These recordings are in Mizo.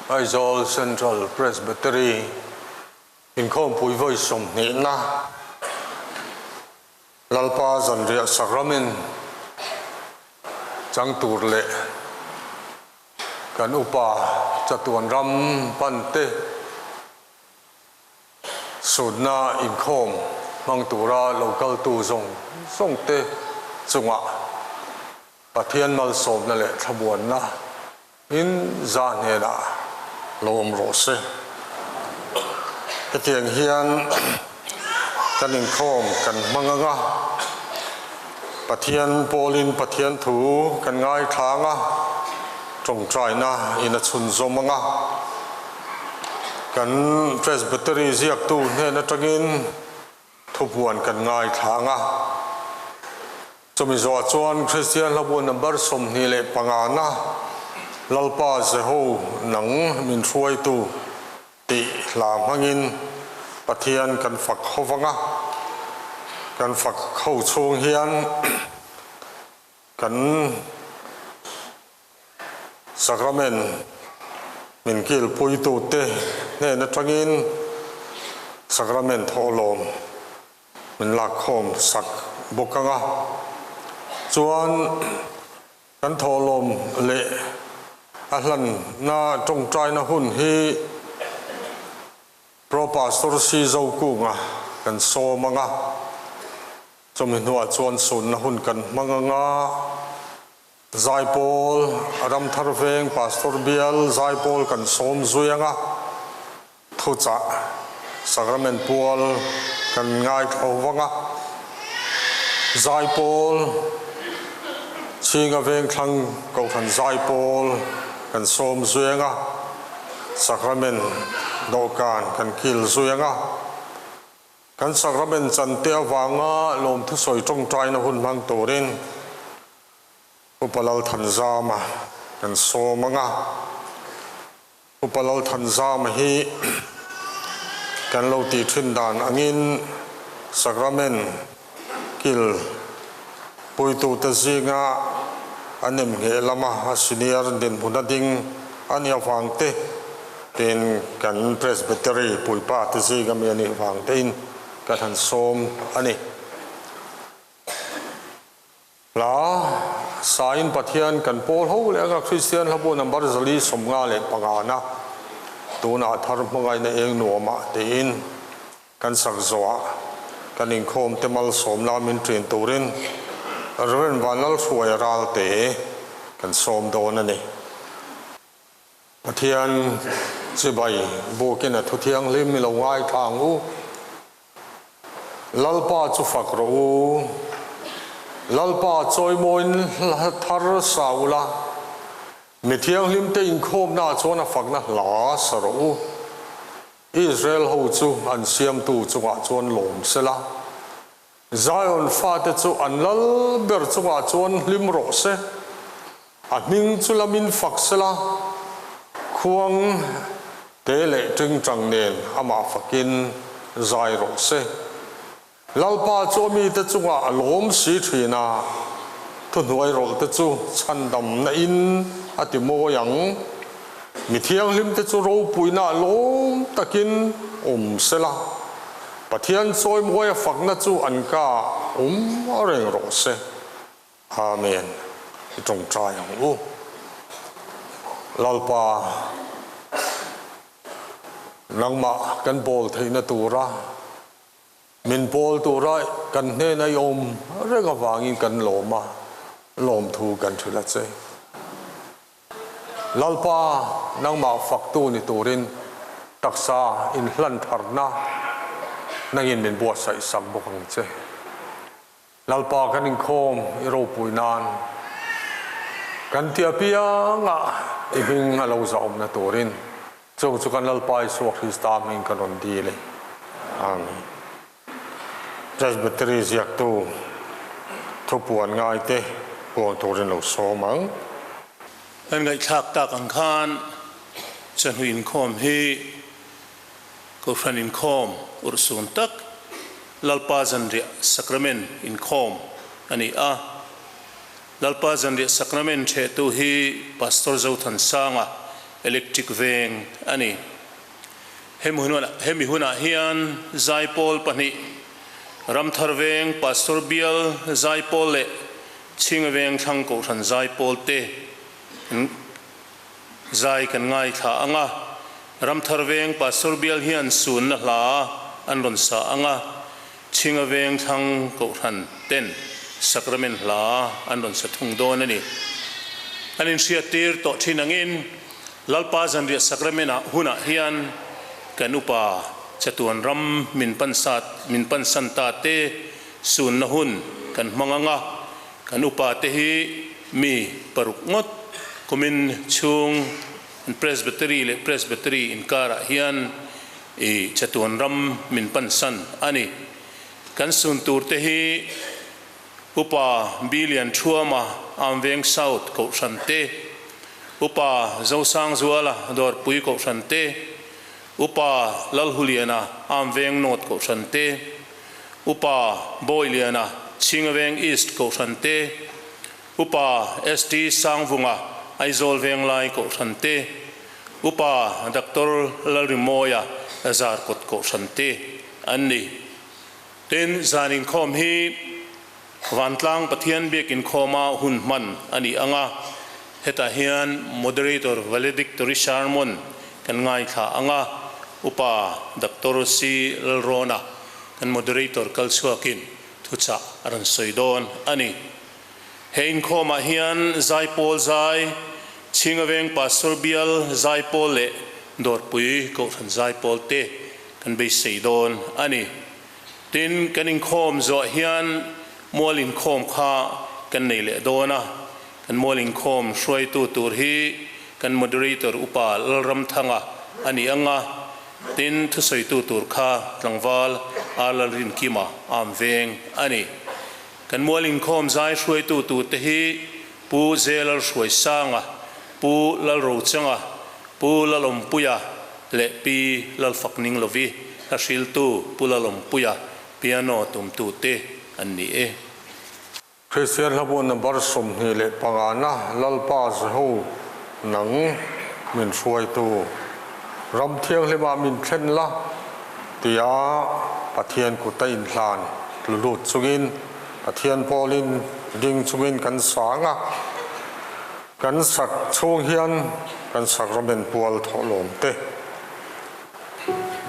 Aizawl Central Presbytery Inkhawmpui vawi sawmhnihna Lalpa zanriah sakramen chang tur leh kan upa chatuan ram pante Sutna inkhawm hmang tura lo kaltu zawng zawngte chungah Pathian malsawmna leh thlamuanna in za hnenah lo awm rawh se. Hetiang hian kan inkhawm kan hmang ang a, Pathian pawlin Pathian thu kan ngaithla ang a, tawngtaina in a chhunzawm ang a. Kan Presbytery ziaktu hnen atangin thupuan kan ngaithla ang a. Chumi zawhah chuan Kristian hlabu number 25 na Lalpa Jeho nang min hruaitu tih hla hmangin Pathian kan fak ho vang a. Kan fak ho chhung hian kan Sacrament min kilpuitute hnen atangin Sacrament thawhlawm min lakkhawm sak bawk ang a. Chuan kan thawhlawm leh a hlanna tawngtaina hun hi Pro Pastor Si Zokunga kan sawm ang a. Chumi hnuah chuan sunna hun kan hmang ang a. Zaipawl, Ramthar Veng Pastor Bial Zaipawl kan sawm zui ang a, thuchah Sacrament pual kan ngaithlo vang a, Zaipawl, Chhinga Vengthlang Kohhran Zaipawl kan sawm zui ang a, Sacrament dawhkan kan kil zui ang a. Kan Sacrament chante avanga lawmthusawi tawngtaina hun hmang turin Upa Lalthanzama kan sawm ang a. Upa Lalthanzama hi kan lo tih thin dan angin Sacrament kil puitute zinga a nemngheh lama a senior dinhmun a ding a nih avang te, Tin, kan Presbytery puipa te zing ami a nih vang tein kan han sawm a ni. Hla sain Pathian kan pawl ho leh anga Kristian hlabu number 455 na tunah thar hmangaihna eng nuamah tiin kan sak zawhah kan inkhawm te malsawmna min ṭin turin Rev. Vanlalhruaia Ralte kan sawm dawn a ni. Pathian chibai bukin a thu thianghlim i lo ngaithla ang u. Lalpa chu fak rawh u. Lalpa chawimawiin hla thar sa ula, mi thianghlimte inkhawmnaah chuan a fakna hla sa rawh u. Israel ho chu an siamtu chungah chuan lawm sela, Zion fate chu an lal ber chungah chuan hlim rawh se, a hming chu lamin fak sela, khuang te leh tingtang nen amah fakin zai rawh se. Lalpa chu a mite chungah a lawm si thin a, thuhnuai rawlhte chu chhandamna in a ti mawi ang. Mi thianghlimte chu ropuina lawm takin awm sela, Pathian chawimawi a fakna chu an ka awm reng rawh se. Amen. I tawngtai ang u. Lalpa, nangmah kan bawl theihna tura min bawl tura kan hnena i awm reng avangin kan lawm a, lawmthu kan hrilh a che. Lalpa, nangmah faktu ni turin taksa inhlan tharna nangin min buatsaih sak bawk ang che. Lalpa kan inkhawm i ropui nan kan ti apianga i hming a lo zahawmna turin chung chu kan Lalpa Isua Krista hming kan rawn dil e. Amen. Presbytery ziaktu thupuan ngaite puang turin lo sawm ang. Kan ngaihthlak tak ang khan chawhnu inkhawm hi Kohhran inkhawm urhsun tak Lalpa Zanriah Sacrament inkhawm a ni a. Lalpa Zanriah Sacrament thehtu hi Pastor Zothansanga. Electric Veng a ni. Hemi hunah hian Zaipawl pahnih, Ramthar Veng Pastor Bial Zaipawl leh Chhinga Veng Thlang Kohhran Zaipawl te zai kan ngaithla ang a, Ramthar Veng Pastor Bial hian sunna hla an rawn sa ang a, Chhinga Veng Thlang Kohhran ten Sacrament hla an rawn sa thung dawn a ni. An inhriattir tawh thin angin Lalpa Zanriah Sacrament ah hunah hian kan upa chatuan ram min pansat min pansan ta te sunna hun kan hmang ang a, kan upa te hi mi paruk ngawt kumin chhung Presbytery leh Presbytery inkarah hian i chatuan ram min pansan a ni. Kan sun tur te hi Upa Bilian Thuama Amveng South Kohhran te, Upa Zosangzuala Dawrpui Kohhran te, Upa Lalhuliana Amveng North Kohhran te, Upa Bawiliana Chhingaveng East Kohhran te, Upa ST Sangvunga Aizawl Venglai Kohhran te, Upa Doctor Lalrimawia Zarkawt Kohhran te an ni. Tin, zan inkhawm hi Vantlang Pathian biak inkhawma hun hman a ni ang a, hetah hian Moderator Valedictory Sermon kan ngaithla ang a, Upa Doctor C Lalrawna kan Moderator kal chhuakin thuchah a rawn sawi dawn a ni. He inkhawmah hian Zaipawl Zai, Chhingaveng Pastor Bial Zaipawl leh Dawrpui Kohhran Zaipawl te kan beisei dawn a ni. Tin, kan inkhawm zawh hian mual inkhawm kha kan nei leh dawn a, kan mual inkhawm hruaitu tur hi kan Moderator Upa Lalramthanga a ni ang a, tin, thusawitu tur kha tlangval R Lalrinkima Amveng a ni. Kan mual inkhawm zai hruaitu turte hi Pu Zelal Hruaisanga, Pu Lalrochanga, Pu Lalawmpuia leh Pi Lalfakninglovi, hla hriltu Pu Lalawmpuia, piano tumtute an ni e. Kristian hlabu number 25 na Lalpa Zeho nang min hruaitu ram thianghlimah min thlen la tia Pathian kut a inhlan tlu lut chungin Pathian pawlin ding chungin kan sang a, kan sak chhung hian kan sacrament pual thawhlawm te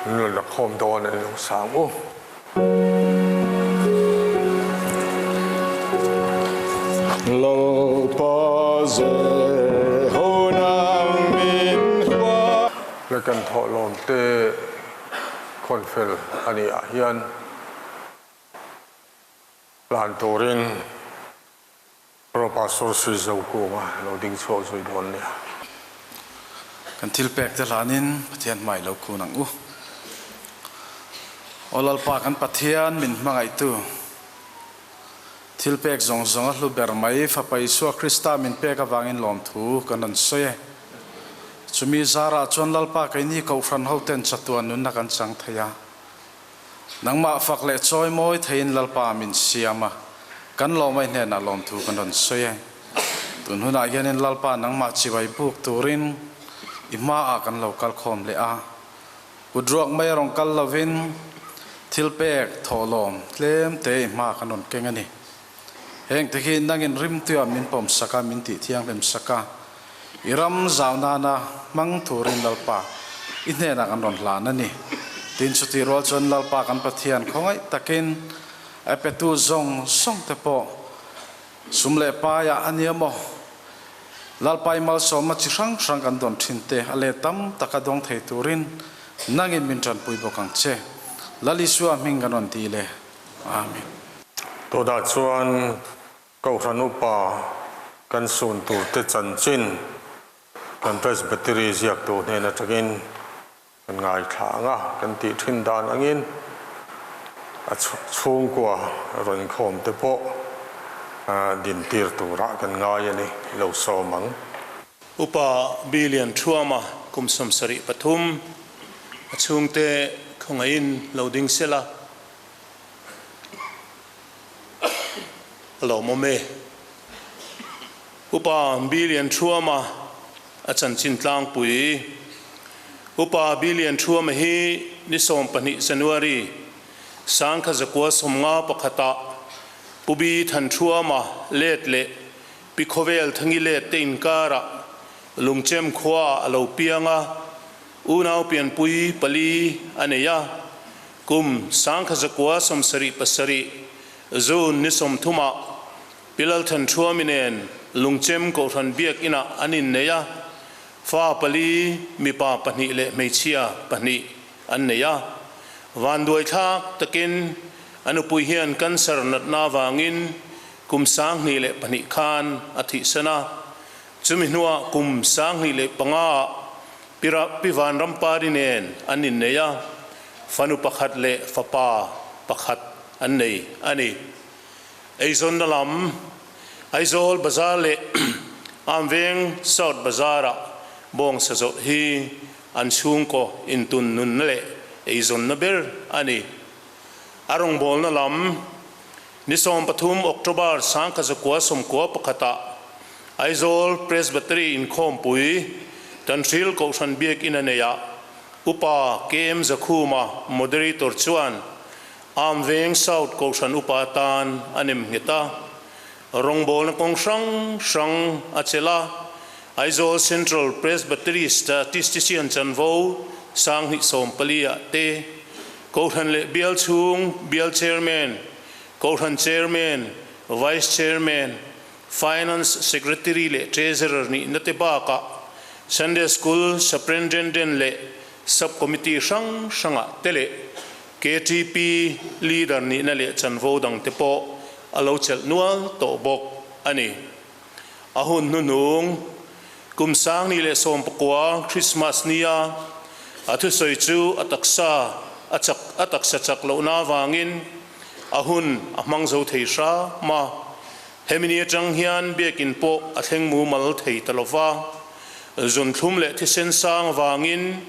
an rawn la khawm dawn a ni lo sang u. Lalpa Zeho nang min hua. Le kan thawhlawm te khawnfel a nih ah hian plan turin Pro Pastor Sri Zokunga lo ding chhuak zui dawn nia. Kan thil pek te hlanin Pathian hmai lo khun ang u. Aw Lalpa kan Pathian min hmangaihtu, thil pek zawng zawng a hlu ber mai Fapa Isua Krista min pek avangin lawmthu kan rawn sawi e. Chumi zarah chuan Lalpa keini Kohhran hoten chatuan nunna kan chang thei a. Nangmah fak leh chawi mawi theiin Lalpa min siam a, kan lawmai hnenah lawmthu kan rawn sawi e. Tun hunah hianin Lalpa nangmah chibai buk turin i hmaah kan lo kal khawm leh a. Kut ruak mai a rawn kal lovin thil pek thawhlawm tlem te i hma kan rawn keng a ni. Heng te khi nangin rimtuia min pawm sak a, min tih thianghlim sak a, i ram zau nana hmang turin Lalpa i hnenah kan rawn hlan a ni. Tin, chutih rual chuan Lalpa kan Pathian khawngaih takin a petu zawng zawng te pawh sum leh paiah a nia maw? Lalpa i malsawmna chi hrang hrang kan dawn thin te a let tam taka dawng thei turin nangin min tanpui bawk ang che. Lal Isua hming kan rawn ti le. Amen. Tunah chuan Kohhran Upa kan sun turte chanchin kan Presbytery ziaktu hnen atangin kan ngaithla ang a, kan tih thin dan angin a chhungkua rawn inkhawm te pawh dintir turah kan ngai a ni, lo sawm ang. Upa Bilian Thuama kum 73 a chhungte khawngaihin lo ding sela. A lawmawm e. Upa Bilian Thuama. A chanchin tlangpui Upa Billion Thuama hi ni 12 January 1951 ah Pu Bi Than Thuama let leh Pi Khawvel Thangi let te inkarah Lungchem khua ah a lo piang a, unau pianpui pali a nei a. Kum 1977 June ni 30 ah Pi Lalthan Thuami nen Lungchem Kohhran Biakinah an innei a, fa pali, mipa pahnih leh hmeichhia pahnih an nei a. Vanduaithlak takin a nupui hian cancer natna avangin kum 2002 khan a thihsan a. Chumi hnuah kum 2005 ah Pi Pi Vanrampari nen an innei a, fanu pakhat leh fapa pakhat an nei a ni. Eizawnna lam, Aizawl Bazar leh Amveng South Bazar-ah bawngsa zawrh hi an chhungkaw intun nunna leh eizawnna ber a ni. A rawngbawlna lam, Ni 13 October 1991 ah Aizawl Presbytery inkhawmpui Tanhril Kohhran Biakinn a neihah Upa KM Zakhuma, Moderator chuan Amveng South Kohhran Upa atan a nem nghet a, rawngbawlna kawng hrang hrang a chelh a, Aizawl Central Presbytery Statistician chanvo 2014 ah te, Kohhran leh Bial chhung Bial Chairman, Kohhran Chairman, Vice Chairman, Finance Secretary leh Treasurer nihna te bakah Sunday School Superintendent leh Sub Committee hrang hrangah te leh KTP leader nihna leh chanvo dangte pawh a lo chelh nual tawh bawk a ni. A hun hnuhnung kum 2019 Christmas nia a thusawi chu a taksa a chak a taksa chak lohna avangin a hun a hmang zo thei hram a. Hemi ni atang hian biakin pawh a thleng mumal thei ta lova, zunthlum leh thisen sang avangin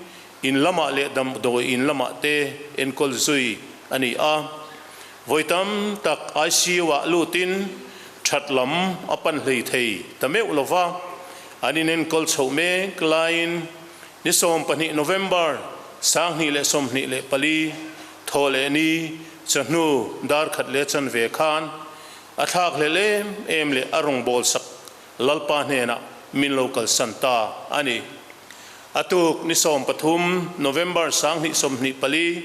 In lamah leh damdawi in lamah te enkawl zui a ni a. Vawi tam tak ICU ah lutin that lam a pan hlei thei ta meuh lo va, an inenkawl chhoh mek laiin ni 12 November 2024 thaw leh ni chawhnu dar khat leh chanve khan a thlak hlel em em leh a rawngbâwl sak Lalpa hnenah min lo kalsan ta a ni. A tuk ni 13 November 2024,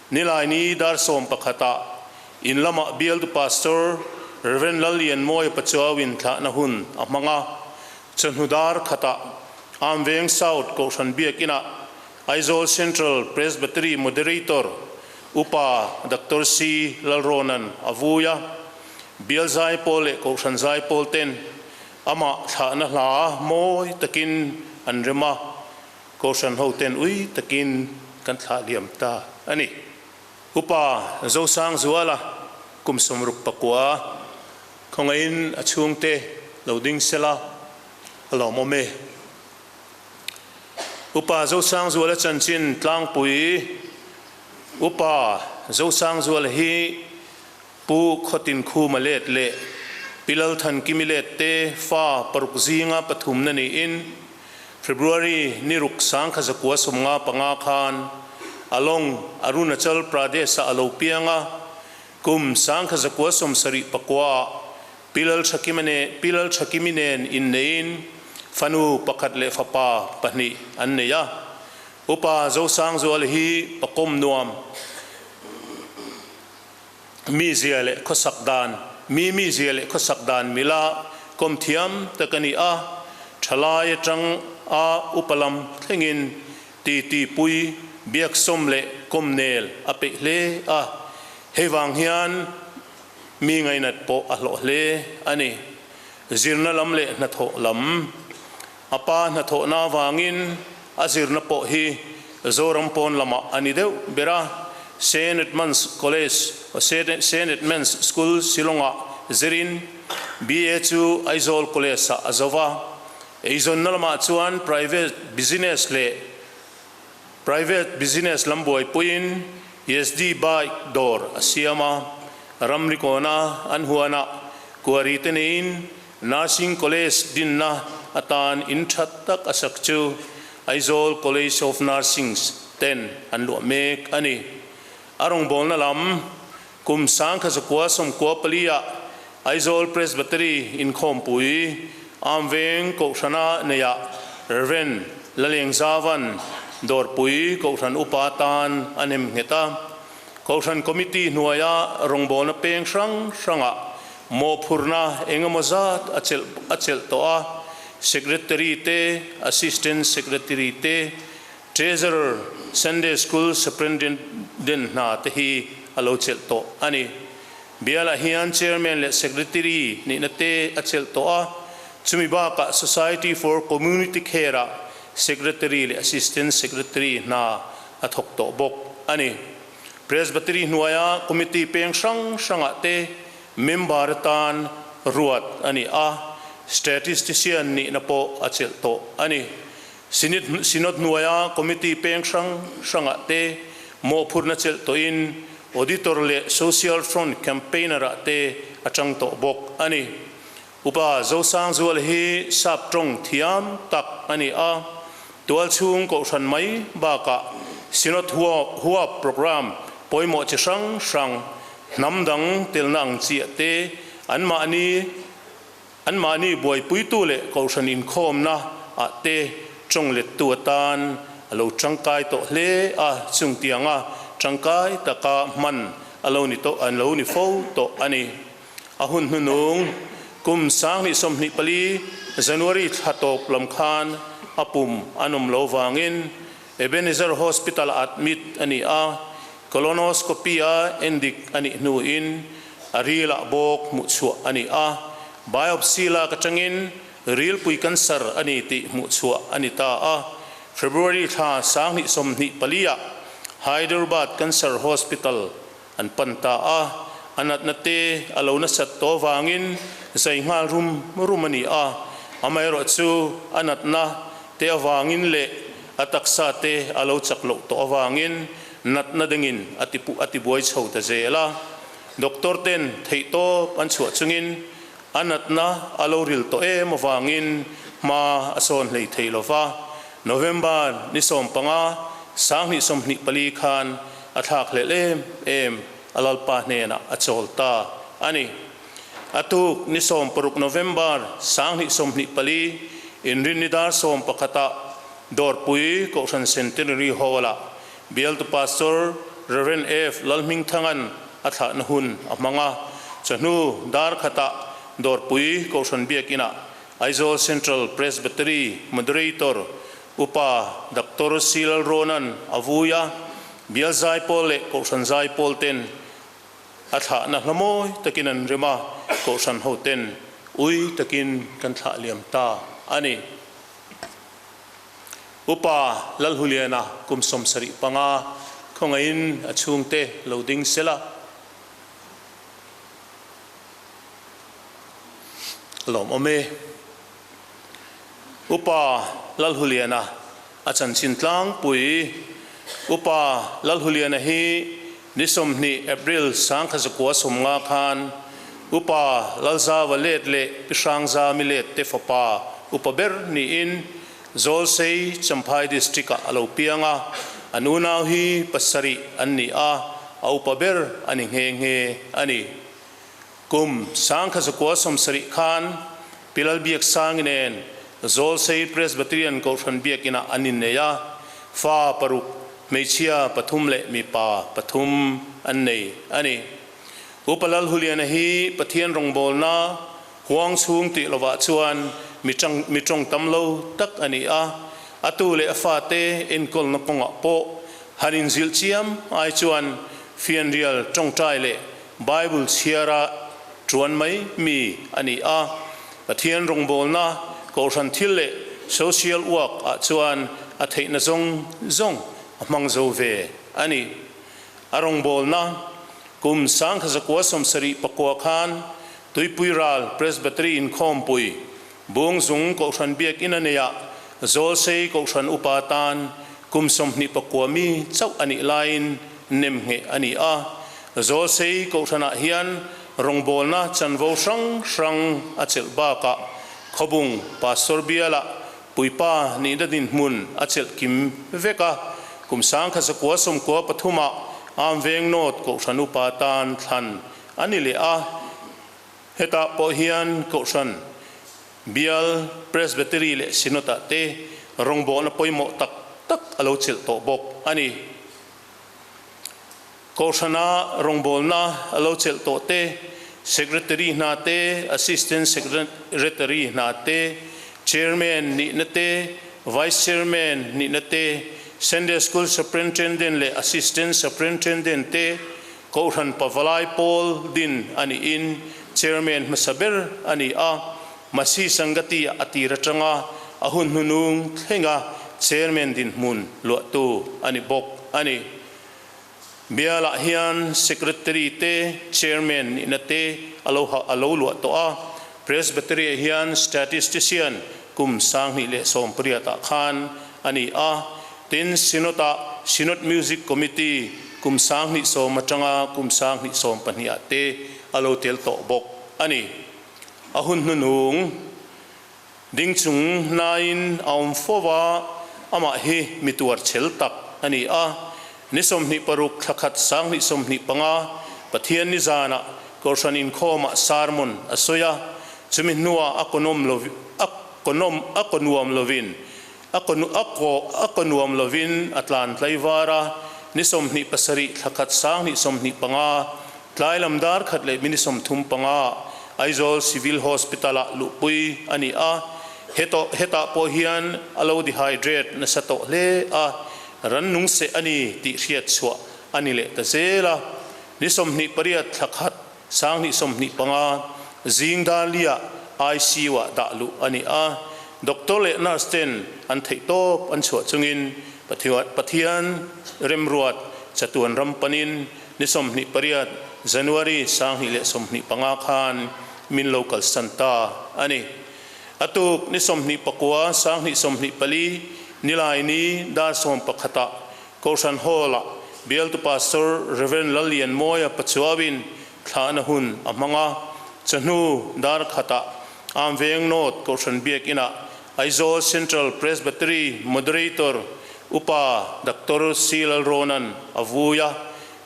Nilaini dar 11 ah in lamah bialtu Pastor Rev. Lallianmawia Pachuauin thlahna hun a hmang a, chawhnu dar khatah Amveng South Kohhran Biakinah Aizawl Central Presbytery Moderator Upa Doctor C. Lalrawnan a vui a, bial zaipawl leh Kohhran zaipawl ten Amah thlahna hla mawi takin an rem a, Kohhran hoten ui takin kan thlah liam ta a ni. Upa Zosangzuala kum 69 khawngaihin a chhungte lo ding sela a lawmawm e. Upa Zosangzuala chanchin tlangpui Upa Zosangzuala hi Pu Khawtin Khuma let leh Pi Lalthankimi let te fa paruk zinga pathumna niin February ni ruk 1995 khan Along, Arunachal Pradesh-ah a lo piang a, kum 1979 ah Pi Lalthakima Pi Lalthakimi nen inneiin fanu pakhat leh fapa pahnih an nei a. Upa Zosangzuala hi pakawm nuam. Mizia leh khawsak dan, Mi mizia leh khawsak dan mila kawm thiam tak a ni a, thalai atang a upa lam thlengin titi pui, biaksawm leh kawm nel a peih hle a, hei vang hian mi ngainat pawh a hlawh hle a ni. Zirna lam leh hnathawh lam, A pa hnathawhna avangin a zirna pawh hi Zoram pawn lamah a ni deuh ber a, Saint Edmund's College, Saint Edmund's School, Shillong-ah zirin BA chu Aizawl College-ah a zo va. Eizawnna lamah chuan private business leh private business lam buaipuiin Yezdi bike dawr a siam a, ramri kawna an huanah kuari te neiin Nursing College dinna atan in tha tak a sak chu Aizawl College of Nursing ten an luah mek a ni. A rawngbawlna lam kum 1994 ah Aizawl Presbytery inkhawmpui Amveng Kohhrana neiah Rev. Lalengzavan Dawrpui Kohhran Upa tan a nem nghet a. Kohhran Committee hnuaia rawngbawlna peng hrang hrangah mawhphurhna eng emaw zat a chelh a chelh tawh a, Secretary te, Assistant Secretary te, Treasurer, Sunday School Superintendent hna te hi a lo chelh tawh a ni. Bialah hian Chairman leh Secretary nihna te a chelh tawh a, chumi bakah Society for Community Care-ah Secretary leh Assistant Secretary hna a thawk tawh bawk a ni. Presbytery hnuaia committee peng hrang hrangah te member atan ruat a ni a, statistician nihna pawh a chelh tawh a ni. Synod Synod hnuaia committee peng hrang hrangah te mawhphurhna chelh tawhin Auditor leh Social Front campaigner-ah te a tang tawh bawk a ni. Upa Zosangzuala hi sap tawng thiam tak a ni a, tualchhung kohhran mai bakah Synod huap programme pawimawh chi hrang hrang, hnam dang telna ang chiah te anmahni anmahni buaipuitu leh kohhran inkhawmna ah te tawng lettu atan a lo tangkai tawh hle a, chungtianga tangkai taka hman a lo ni tawh an lo ni fo tawh a ni. A hun hnunung kum 2024 January thla tawp lam khan a pum an awm lo vangin Ebenezer Hospital ah admit a ni a, colonoscopy a endik a nih hnuin a ril ah bawk hmuhchhuah a ni a, biopsy lak atangin rilpui cancer a ni tih hmuhchhuah a ni ta a, February thla 2024 ah Hyderabad Cancer Hospital An pan ta a, a natna te a lo nasat tawh avangin zai nghal rum rum a ni a, amaherawh chu a natna te avangin leh a taksa te a lo chak loh tawh avangin natna dengin a ti a ti buai chho ta zel a. Doctor ten theihtawp an chhuah chungin a natna a lo ril tawh em avangin hma a sawn hlei thei lo va, November ni 15, 2024 khan A thlak hlelh em em a Lalpa hnenah a chawl ta a ni. A tuk ni 16 November 2024 Inrinni dar 11 ah Dawrpui Kohhran Centenary Hall ah Bialtu Pastor Rev. F. Lalhmingthanga'n a thlahna hun a hmang a, chawhnu dar khatah Dawrpui Kohhran Biakinah Aizawl Central Presbytery Moderator Upa Doctor C. Lalrawna'n a vui a, Bial Zaipawl leh Kohhran Zaipawl ten a thlahna hla mawi takin an rem a, Kohhran ho ten ui takin kan thlah liam ta a ni. Upa Lalhuliana kum 75 khawngaihin a chhungte lo ding sela. Lawmawm e. Upa Lalhuliana a chanchin tlangpui. Upa Lalhuliana hi ni 20 April 1990 khan Upa Lalzava let leh Pi Hrangzami let te fapa upa ber niin Zawlsei Champhai District ah a lo piang a, an unau hi pasarih an ni a, a upa ber a ni nghe nghe a ni. Kum 1970 khan Pi Lalbiaksangi nen Zawlsei Presbyterian Kohhran Biakinah an innei a, fa paruk, hmeichhia pathum leh mipa pathum an nei a ni. Upa Lalhuliana hi Pathian rawngbawlna huang chhung tih lovah chuan mi tang mi tawng tam lo tak a ni a, a tu leh a fate enkawlna kawngah pawh han inzilh chiam ai chuan fianrial tawngtai leh Bible chhiara tuan mai mi a ni a, Pathian rawngbawlna, Kohhran thil leh social work ah chuan a theihna zawng zawng a hmang zo ve a ni. A rawngbawlna kum 1979 khan Tuipui Ral Presbytery Inkhawmpui, Bungzung Kohhran Biakinn a neiah Zawlsei Kohhran Upa tan kum 29 mi chauh a nih laiin nemngheh a ni a. Zawlsei Kohhranah hian rawngbawlna chanvo hrang hrang a chelh bakah Khawbung Pastor bialah puipa nihna dinhmun a chelh kim vek a, kum 1993 ah Amveng North Kohhran Upa tan thlan a ni leh a, hetah pawh hian Kohhran Bial, Presbytery leh Synod ah te rawngbawlna pawimawh tak tak a lo chelh tawh bawk a ni. Kohhrana rawngbawlna a lo chelh tawh te, Secretary hna te, Assistant Secretary hna te, Chairman nihna te, Vice Chairman nihna te, Sunday School Superintendent leh Assistant Superintendent te, Kohhran Pavalai Pawl din a niin Chairman hmasa ber a ni a, Masi Sangati a tir atanga a hun hnunung thlenga Chairman dinhmun luahtu a ni bawk a ni. Bialah hian Secretary te, Chairman nihna te a lo a lo luah tawh a, Presbytery-ah hian Statistician kum 2018 ah khan a ni a, tin Synod-ah Synod Music Committee kum 2010 atanga kum 2012 ah te a lo tel tawh bawk a ni. A hun hnunung ding chung hnaiin a awm fo va, amah hi mi tuar chhel tak a ni a. Ni 26 thla khat 2025 Pathian ni zanah Kohhran inkhawmah sermon a sawi a, chumi hnuah a kawnawm lo a kawnawm a kawnuam lovin a kaw a kaw a kawnuam lovin a tlan tlaivar a. Ni 27 thla khat 2025 Tlai lam dar khat leh minute 35 Aizawl Civil Hospital-ah luhpui a ni a, hetawh hetah pawh hian a lo dehydrate nasa tawh hle a, rannung seh a ni tih hriat chhuah a ni leh ta zel a. Ni 28 thla khat 2025 zing dar liah ICU-ah dah luh a ni a, doctor leh nurse ten an theih tawp an chhuah chungin Pathian remruat chatuan ram panin Ni 28 January 2025 khan min lo kalsan ta a ni. A tuk ni 29 2024 Nilaini dar 11 ah Kohhran Hall ah Bialtu Pastor Rev Lallianmawia Pachuauin thlahna hun a hmang a, chawhnu dar khat ah Amveng North Kohhran Biakin ah Aizawl Central Presbytery Moderator Upa Doctor C Lalrawnan a vui a,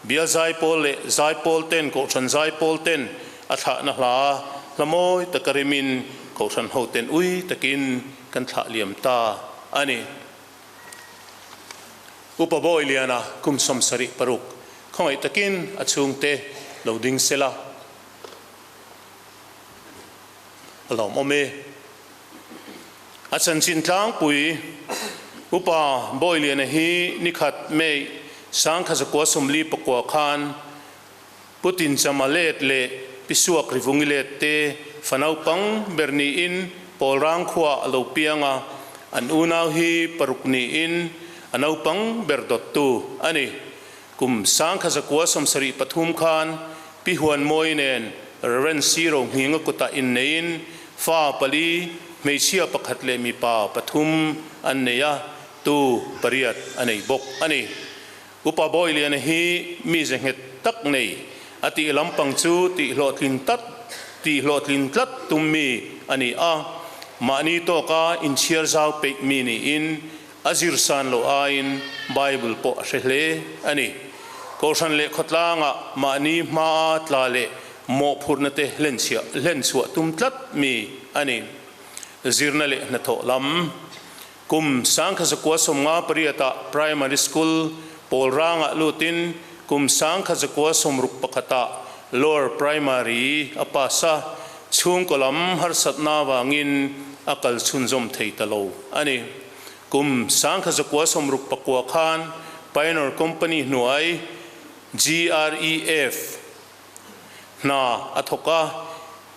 Bial Zaipawl leh Zaipawl ten Kohhran Zaipawl ten a thlahna hla hla mawi taka remin Kohhran ho ten ui takin kan thlah liam ta a ni. Upa Bawiliana kum 76 khawngaih takin a chhungte lo ding sela a lawmawm e. A chanchin tlangpui Upa Bawiliana hi nikhat May 1949 khan Pu Tinchama let leh Pi Suak Rivungi let te fa naupang ber niin Pawlrang khua a lo piang a, an unau hi paruk niin a naupang ber dawttu a ni. Kum 1973 khan Pi Huanmawi nen Rev. C. Rohminga kutah inneiin fa pali, hmeichhia pakhat leh mipa pathum an nei a, tu pariat a nei bawk a ni. Upa Bawiliana hi mi ze nghet tak nei, a tih lampang chu tih hlawhtlin tat tih hlawhtlin tlat tum mi a ni a, mahni tawka inchhiar zau peih mi niin A zir san loh aiin Bible pawh a hre hle a ni. Kohhran leh khawtlangah mahni hmaa tla leh mawhphurhna te hlenchhiah hlenchhuah tum tlat mi a ni. Zirna leh hnathawh lam. Kum 1958 Primary School Pawlrangah lutin kum 1961 Lower Primary a pass a, chhungkaw lam harsatna avangin a kal chhunzawm thei ta lo a ni. Kum 1969 khan Pioneer Company hnuai GREF hna a thawk a,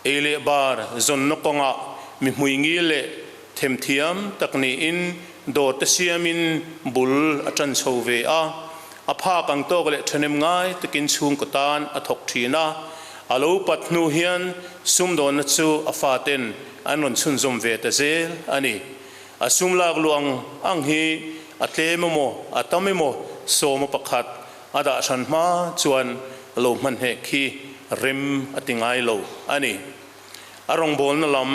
ei leh bar zawnna kawngah mi hmuingil leh themthiam tak niin dawr te siamin bul a tan chho ve a. A phak ang tawk leh thahnem ngai takin chhungkaw tan a thawk thin a. A lo pat hnu hian sumdawnna chu a faten an rawn chhunzawm ve ta zel a ni. A sum lak luh ang ang hi a tlem emaw a tam emaw sawma pakhat a dah hran hma chuan a lo hmanhek hi rem a ti ngai lo a ni. A rawngbawlna lam.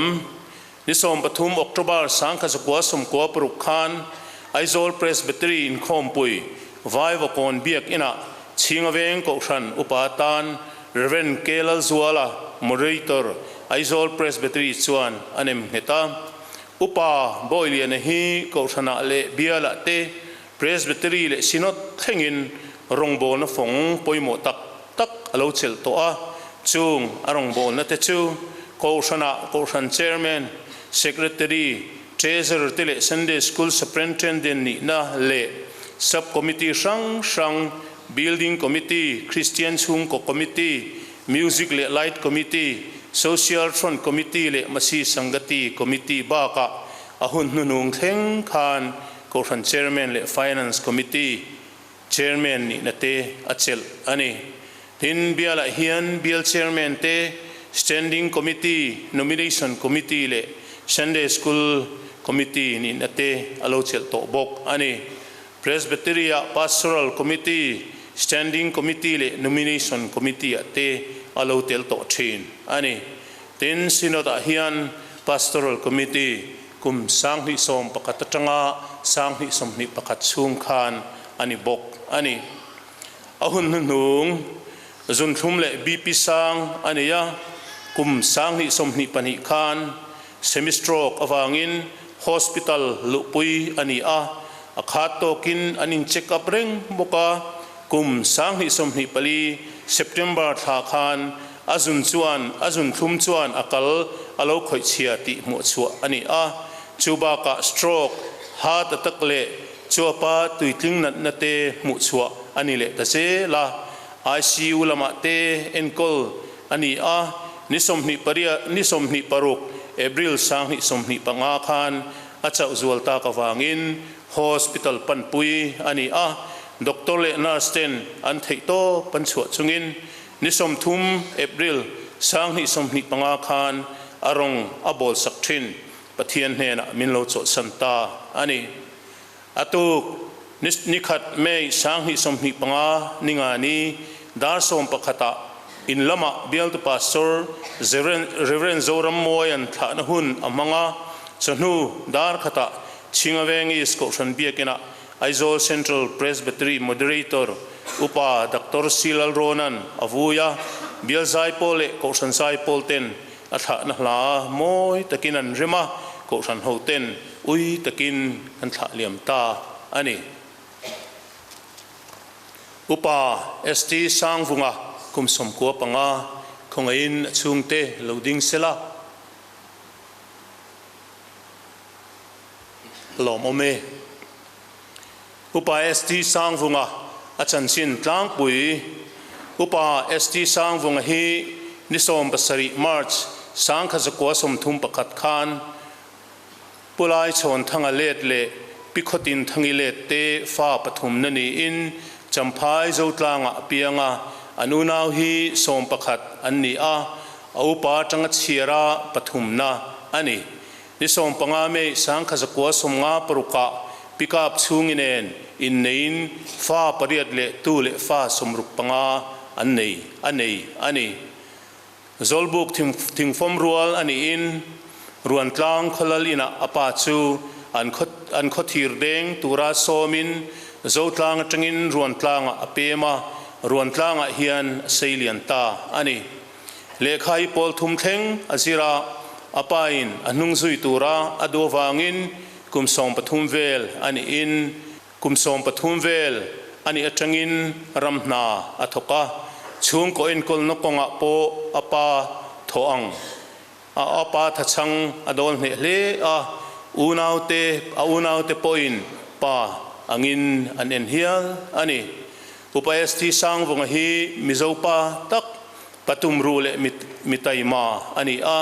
Ni 13 October 1996 khan Aizawl Presbytery Inkhawmpui Vaivakawn Biak Inah Chhingaveng Kohhran Upa tan Rev. K. Lalzuala, Moderator, Aizawl Presbytery chuan a nem nghet a. Upa Bawiliana hi Kohhranah leh Bialah te Presbytery leh Synod thlengin rawngbawlna fawng pawimawh tak tak a lo chelh tawh a, chung a rawngbawlna te chu Kohhranah Kohhran Chairman, Secretary, Treasurer te leh Sunday School Superintendent nihna leh Sub Committee hrang hrang, Building Committee, Kristian Chhungkaw Committee, Music leh Light Committee, Social Front Committee leh Masi Sangati Committee bakah a hun hnunung thleng khan Kohhran Chairman leh Finance Committee Chairman nihna te a chelh a ni. Tin, bialah hian Bial Chairman te, Standing Committee, Nomination Committee leh Sunday School Committee nihna te a lo chelh tawh bawk a ni. Presbytery-ah Pastoral Committee, Standing Committee leh Nomination Committee-ah te a lo tel tawh thin a ni. Tin, Synod-ah hian Pastoral Committee Kum 2011 atanga 2021 chhung khan a ni bawk a ni. A hun hnuhnung zunthlum leh BP sang a nei a, kum 2022 khan semi-stroke avangin hospital luhpui a ni a, a khat tawkin an in check up reng bawk a, kum 2024 September thla khan A zun chuan a zunthlum chuan a kal a lo khawih chhia tih hmuh chhuah a ni a, chu bakah stroke, heart attack leh chuapa tuitling natna te hmuh chhuah a ni leh ta zel a. ICU lamah te enkawl a ni a, ni 28 ni 26 April 2025 khan a chauh zual tak avangin hospital panpui a ni a, doctor leh nurse ten an theihtawp an chhuah chungin Ni 30 April 2025 khan a rawng a bawl sak thin Pathian hnenah min lo chawlhsan ta a ni. A tuk ni nikhat May 2025 ninga ni dar 11 ah in lamah bialtu Pastor Rev. Zorammawian thlahna hun a hmang a, chawhnu dar khatah Chhingaveng East Kohhran Biakinah Aizawl Central Presbytery Moderator Upa Doctor C Lalrawna'n a vui a, Bial Zaipawl leh Kohhran Zaipawl ten a thlahna hla mawi takin an rem a, Kohhran ho ten ui takin an thlah liam ta a ni. Upa ST Sangvunga kum 95 khawngaihin a chhungte lo ding sela. Lawmawm e. Upa ST Sangvunga a chanchin tlangpui Upa ST Sangvunga hi ni 17 March 1931 khan Pu Laichhawn Thanga let leh Pi Khawtin Thangi let te fa pathumna niin Champhai Zotlangah a piang a, an unau hi 11 an ni a, a upa atanga chhiara pathumna a ni. Ni 15 May 1956 ah pickup chhungi nen inneiin fa pariat leh tu leh fa 65 an nei a nei a ni. Zawlbuk thingfawm rual a niin Ruantlang khawlal inah a pa chu an an khawthir deng tura sawmin Zotlang atangin Ruantlangah a pem a, Ruantlangah hian a seilian ta a ni. Lehkha hi pawl thum thleng a zir a, a pain a hnung zui tura a duh avangin kum 13 vel a nihin kum 13 vel a nih atangin ram hna a thawk a, chhungkaw enkawlna kawngah pawh a pa thaw ang a, a pa thachhang a dawl hneh hle a, unaute a unaute pawhin pa angin an en hial a ni. Upa ST Sangvunga hi Mizo pa tak, pa tumruh leh mi taima a ni a,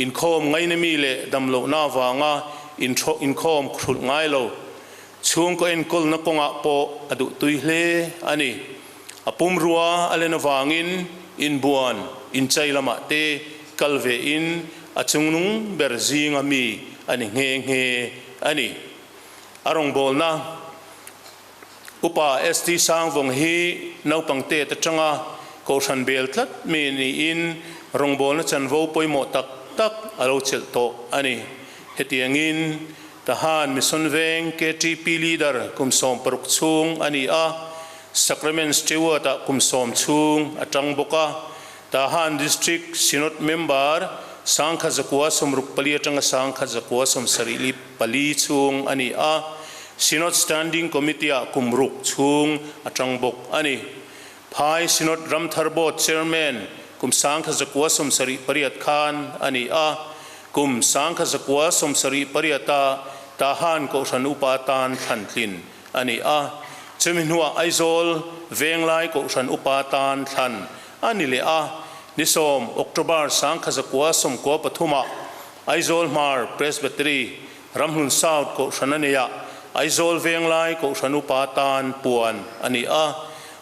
inkhawm ngaina mi leh damlohna avanga inkhawm hrulh ngai lo. Chhungkaw enkawlna kawngah pawh a duhtui hle a ni. A pumrua a len avangin inbuan, inchei lamah te kal vein a chungnung ber zinga mi a ni nghe nghe a ni. A rawngbawlna. Upa ST Sangvawng hi naupang tet atanga Kohhran bel tlat mi niin rawngbawlna chanvo pawimawh tak tak a lo chelh tawh a ni. Hetiangin Tahan Mission Veng KTP Leader kum 16 chhung a ni a, Sacrament Steward-ah kum 10 chhung a tang bawk a. Tahan District Synod Member 1964 atanga 1974 chhung a ni a, Synod Standing Committee-ah kum ruk chhung a tang bawk a ni. Phai Synod Ramthar Board Chairman kum 1978 khan a ni a, kum 1978-a Tahan Kohhran Upa atan thlan tlin a ni a, chumi hnuah Aizawl Venglai Kohhran Upa atan thlan a ni leh a, ni 10 October 1993-ah Aizawl Hmar Presbytery Ramhlun South Kohhran a nei a, Aizawl Venglai Kohhran Upa atan puan a ni a.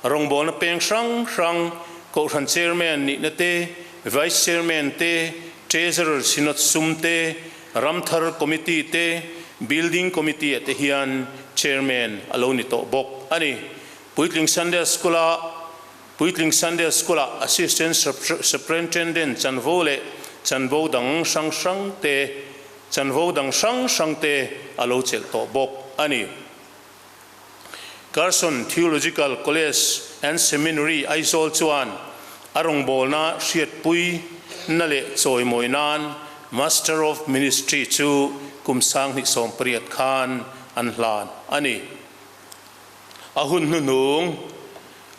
Rawngbawlna peng hrang hrang, Kohhran Chairman nihna te, Vice Chairman te, Treasurer Synod sum te, Ramthar Committee te, Building Committee ah te hian Chairman a lo ni tawh bawk a ni. Puitling Sunday School-a Puitling Sunday School-ah Assistant Superintendent chanvo leh chanvo dang hrang hrang te chanvo dang hrang hrang te a lo chelh tawh bawk a ni. Carson Theological College and Seminary Aizawl chuan a rawngbawlna hriatpui na leh chawimawi nan Master of Ministry chu kum 2018 khan an hlan a ni. A hun hnuhnung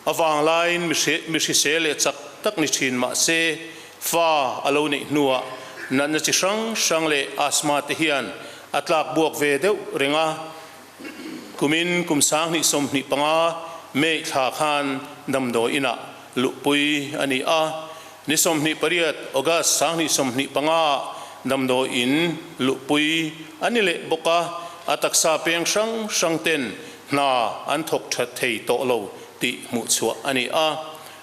avang laiin mi hrisel leh chak tak ni thin mah se, fa a lo neih hnuah natna chi hrang hrang leh asthma te hian a tlak buak ve deuh reng a. Kumin kum 2025 May thla khan damdawi inah luhpui a ni a, ni 28 August 2025 damdawi in luhpui a ni leh bawk a, a taksa peng hrang hrang ten hna an thawk that thei tawh lo tih hmuh chhuah a ni a.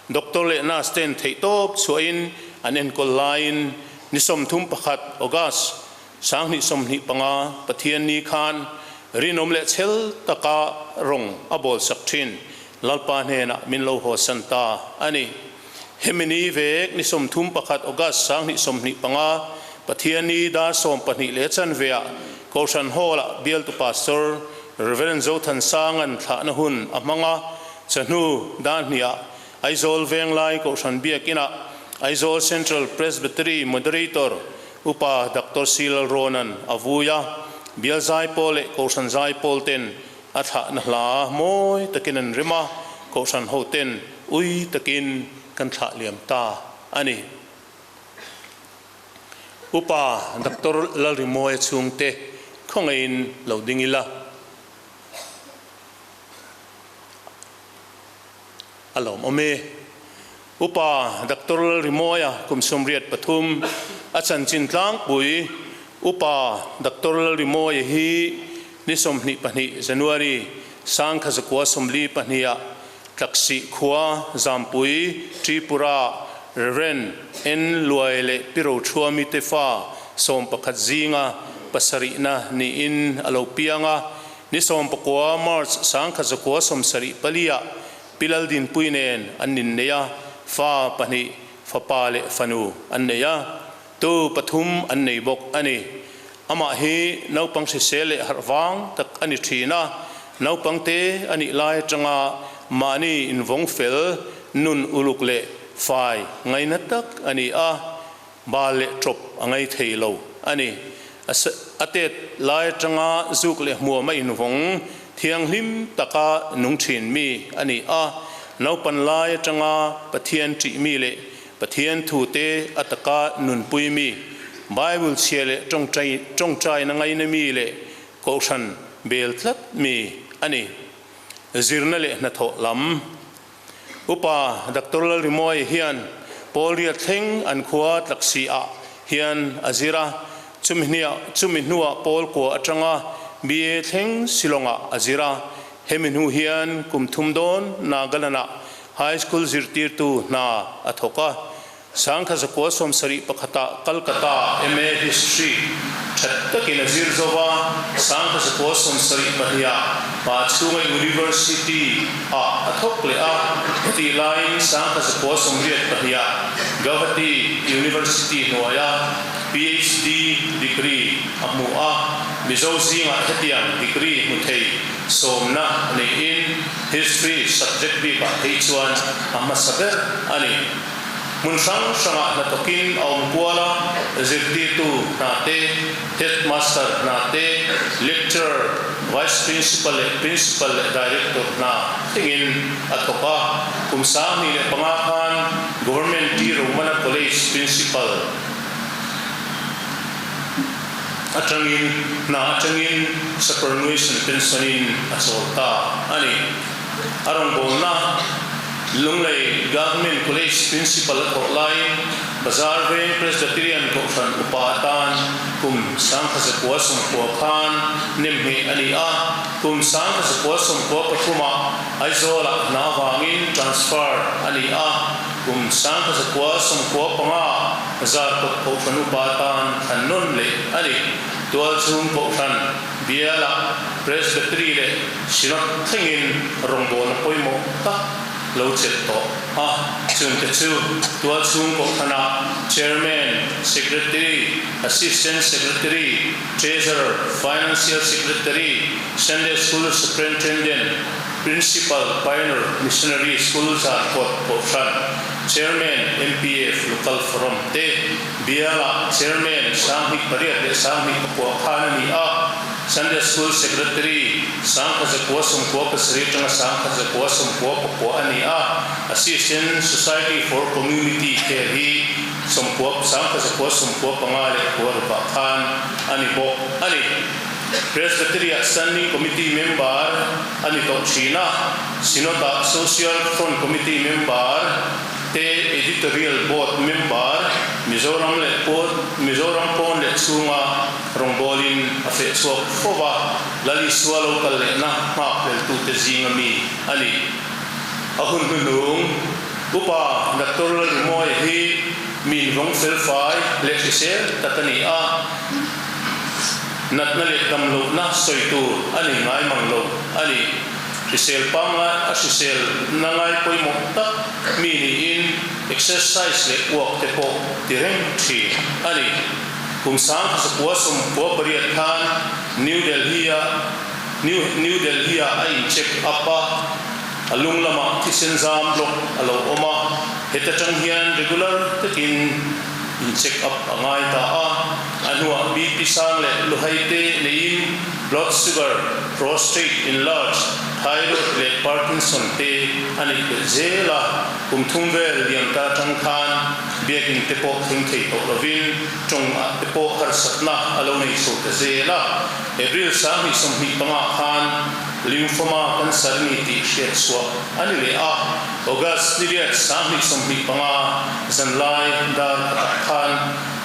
Doctor leh nurse ten theihtawp chhuahin an enkawl laiin ni 31 August 2025 Pathianni khan rinawm leh chhel taka rawng a bawlsak thin Lalpa hnenah min lo hawsan ta a ni. Hemi ni vek ni 31 August 2025 Pathianni dar 12 leh chanveah Kohhran Hall-ah bialtu Pastor Rev. Zothansanga'n thlahna hun a hmang a, chawhnu dar hniah Aizawl Venglai Kohhran Biakinah Aizawl Central Presbytery Moderator Upa Doctor C. Lalrawna'n a vui a, bial zaipawl leh Kohhran zaipawl ten A thlahna hla mawi takin an rem a, Kohhran hoten ui takin kan thlah liam ta a ni. Upa Doctor Lalrimawia chhungte khawngaihin lo ding ila. A lawmawm e. Upa Doctor Lalrimawia kum 83 a chanchin tlangpui Upa Doctor Lalrimawia hi ni 22 January 1942 ah Tlaksih khua Zampui Tripura Rev. N Luai leh Pi Rothuami te fa 11 zinga pasarihna niin a lo piang a, ni 19 March 1974 ah Pi Laldinpui nen an innei a, fa pahnih, fapa leh fanu an nei a, tu pathum an nei bawk a ni. Amah hi naupang hrisel leh harh vang tak a ni thin a, naupang te a nih lai atanga mahni invawng fel, nun uluk leh fai ngaina tak a ni a, bal leh tawp a ngai thei lo a ni. A tet lai atanga zuk leh hmuam a invawng thianghlim taka nung thin mi a ni a, naupan lai atanga Pathian ṭih mi leh Pathian thute a taka nunpui mi, Bible chhia leh tawngtai tawngtaina ngaina mi leh Kohhran bel tlat mi a ni. Zirna leh hnathawh lam. Upa Doctor Lalrimawia hian Pawlriat thleng an khua Tlaksi ah hian a zir a, chumi hniah chumi hnuah Pawlkua atanga BA thleng Shillong ah a zir a, hemi hnu hian kum thum dawn Nagaland ah High School zirtirtu hna a thawk a. 1971 ah Calcutta MA History that takin a zir zo va, 1972 ah Pa chhunga University ah a thawk leh a, hetih laiin 1982 ah Gauhati University hnuaia. PhD degree a hmu a, Mizo zingah hetiang degree hmu thei sawmna niin History subject bikah phei chuan a hmasa ber a ni. Hmun hrang hrangah hnathawkin a awm kual a, zirtirtu hna te, headmaster hna te, lecturer, vice principal leh principal leh director hna thlengin a thawk a. Kum 2005 khan Government T Romana College principal atangin hna atangin superannuation pension in a chawl ta a ni. A rawngbawlna Lunglei Government College Principal a thawh laiin Bazar Veng Presbyterian Kohhran Upa atan kum 1990 khan nemhmeh a ni a, kum 1993 ah Aizawlah hna avangin transfer a ni a, kum 1995 ah Zarkawt Kohhran Upa atan thlan nawn leh a ni. Tualchhung Kohhran Bialah Presbytery leh Synod thlengin rawngbawlna pawimawh tak lo chelh tawh a, chungte chu Tualchhung Kohhranah Chairman, Secretary, Assistant Secretary, Treasurer, Financial Secretary, Sunday School Superintendent, Principal, Pioneer Missionary School Zarkawt Kohhran, Chairman, MPF Local Forum te Bialah Chairman 2008 leh 2009 khan a ni a. Sunday School Secretary 1997 atanga 1999 a ni a, Assistant Society for Community Care hi sawmkua 1995 leh kua rukah khan a ni bawk a ni. Presbytery-ah Standing Committee member a ni tawh thin a, Synod-ah Social Front Committee member te Editorial Board member, Mizoram leh pawn Mizoram pawn leh chhunga rawngbawlin a feh chhuak fo va, Lal Isua lo kal lehna nghak hleltute zinga mi a ni. A hun hnuhnung, Upa Doctor Lalrimawia hi mi invawng felfai leh hrisel tak a ni a, natna leh damlohna sawi tur a nei ngai mang lo a ni. Hrisel pangngai a hrisel na ngai pawimawh tak mi niin exercise leh uak te pawh ti reng thin a ni. Kum 1998 khan New Delhi-a New New Delhi-ah a in check up a, a lung lamah thisen zam block a lo awm a, heta tang hian regular takin in check up a ngai ta a, a hnuah BP sang leh luhai te neiin blood sugar, prostate enlarged, thyroid leh Parkinson te a neih belh zel a, kum thum vel liam ta atang khan biakin te pawh thleng thei tawh lovin tawng ah te pawh harsatna a lo nei chho ta zel a, April 2025 khan lymphoma cancer ni tih hriat chhuah a ni leh a, August niriat 2025 zanlai dar khatah khan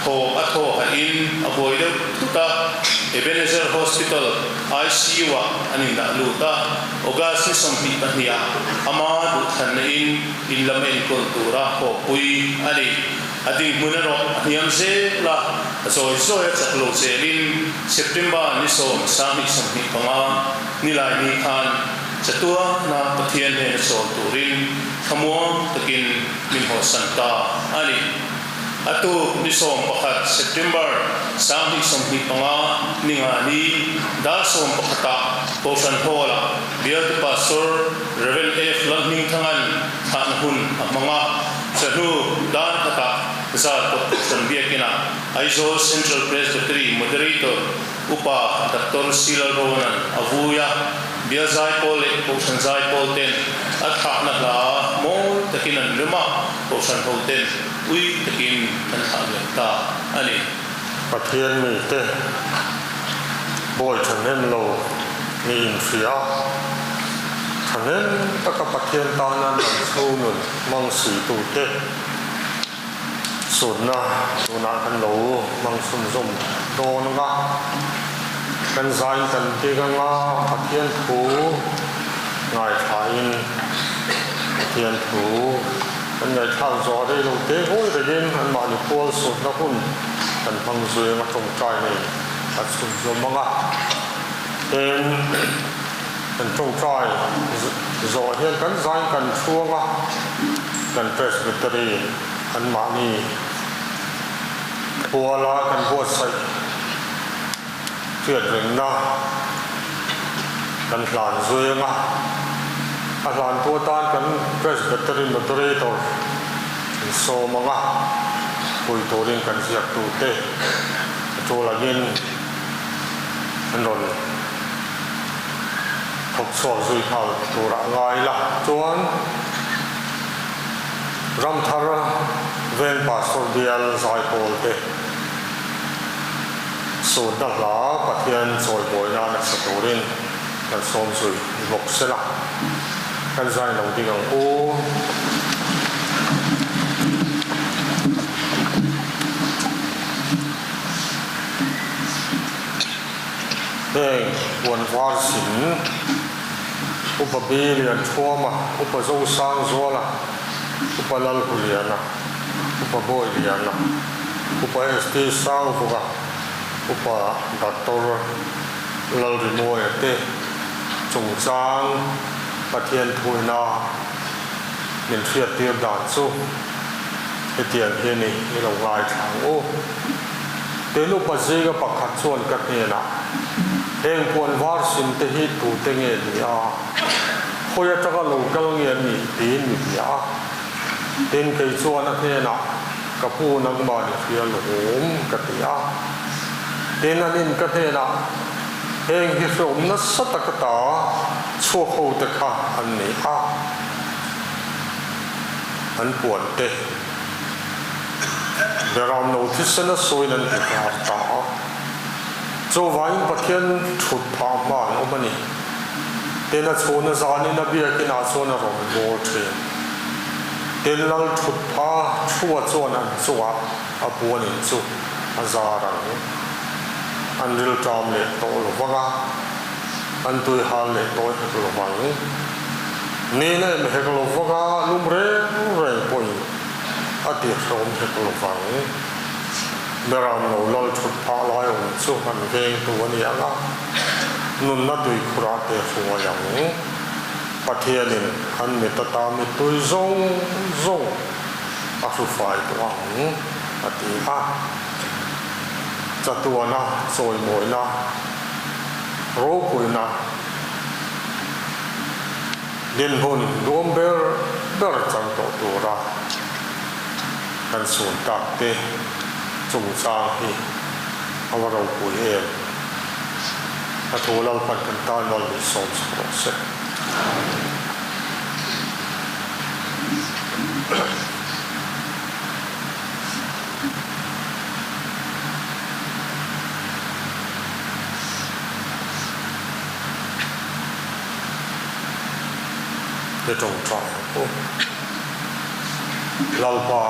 Thaw a thaw hahin a buai deuh thut a, Ebenezer Hospital ICU ah an indah lut a, August ni 22 ah ama duhthlanna in in lam enkawl tura hawpui a ni. A dinhmun erawh a hniam zel a, a zawi zawi a chak lo zelin September ni 10 2025 nilai ni khan chatuana Pathian hnena chawl turin thlamuang takin min hawsan ta a ni. A tuk ni 11 September 2025 ninga ni dar 11 ah Kohhran Hall ah Bialtu Pastor Rev. F. Lalhmingthanga'n thlahna hun a hmang a, chawhnu dar khatah Zarkawt Kohhran Biakin ah Aizawl Central Presbytery Moderator Upa Doctor C. Lalrawna'n a vui a, Bial Zaipawl leh Kohhran Zaipawl ten a thlahna hla mawi takin an rem a, Kohhran ho ten ui takin kan thlah leh ta a ni. Pathian mite bawi thahnem lo ni inhria, thahnem taka Pathian tana dam chhunun hmang si tute sutna tunah kan lo hmang chhunzawm dawn anga, kan zain kan dik anga Pathian thu ngaithlain Pathian thu Kan ngaihthlak zawh rei lo te ngawi rengin anmahni pual sutna hun kan hmang zui anga tawngtai nei a chhunzawm ang a. Tin, kan tawngtai zawh hian kan zain kan chhuang a, kan Presbytery anmahni Puala kan buatsaih hriatrengna kan hlan zueng a, a hlantu atan kan Presbytery Moderator kan sawm ang a, pui turin kan ziaktute a tul angin an rawn thawk chhuak zui nghal turah ngai la. Chuan Ramthar Veng Pastor Bial Zaipawl te Sunna hla Pathian chawibawi nana sa turin kan sawm zui bawk se la, kan zai lo ding ang u. Heng puan var sin Upa Bi Lianthuama, Upa Zosangzuala, Upa Lalhuliana, Upa Bawigliana, Upa ST Sangvunga, Upa Doctor Lalrimuaia te chungchang Pathian thuina min hriattir dan chu hetiang hi a ni, i lo ngaithla ang u. Tin, upa zinga pakhat chuan ka hnenah, Heng puan var sin te hi tute nge ni a? Khawi atanga lo kal nge an nih? tiin mi bia a. Tin, kei chuan a hnenah, Ka pu nangmah ni hria lawm, ka ti a. Tin, an in ka hnenah, Heng hi hreawm nasa taka ta chhuak ho te kha an ni a, an puan te Beram no thisen a sawiin an ti hnar ta a. Chuvangin Pathian thut phah hma an awm a ni. Tin a chhun a zanin a biakin ah chuan a rawn bawl thin. Tin lal thut pha thua chuan an chungah a puanin chu a zar ang. An rilṭam leh tawh lo vang a, an tui hal leh tawi hek lo vang. Ni na em hek lo vang a, lum reng reng pawhin a ti hrehawm hek lo vang. Beram lo lal thut phah lai awm chu an vengtu a ni ang a, nunna tuikhurah te hruai ang. Pathianin an mit ata mittui zawng zawng a hrufai tawh ang, a ti a. Chatuana chawimawina ropuina dinhmun duam ber ber chang tawh tura kan sun tak te chungchang hi a va ropui em? A thu Lalpan kan tan malsawm sak rawh se. Te tawngtai ang u. Lalpa,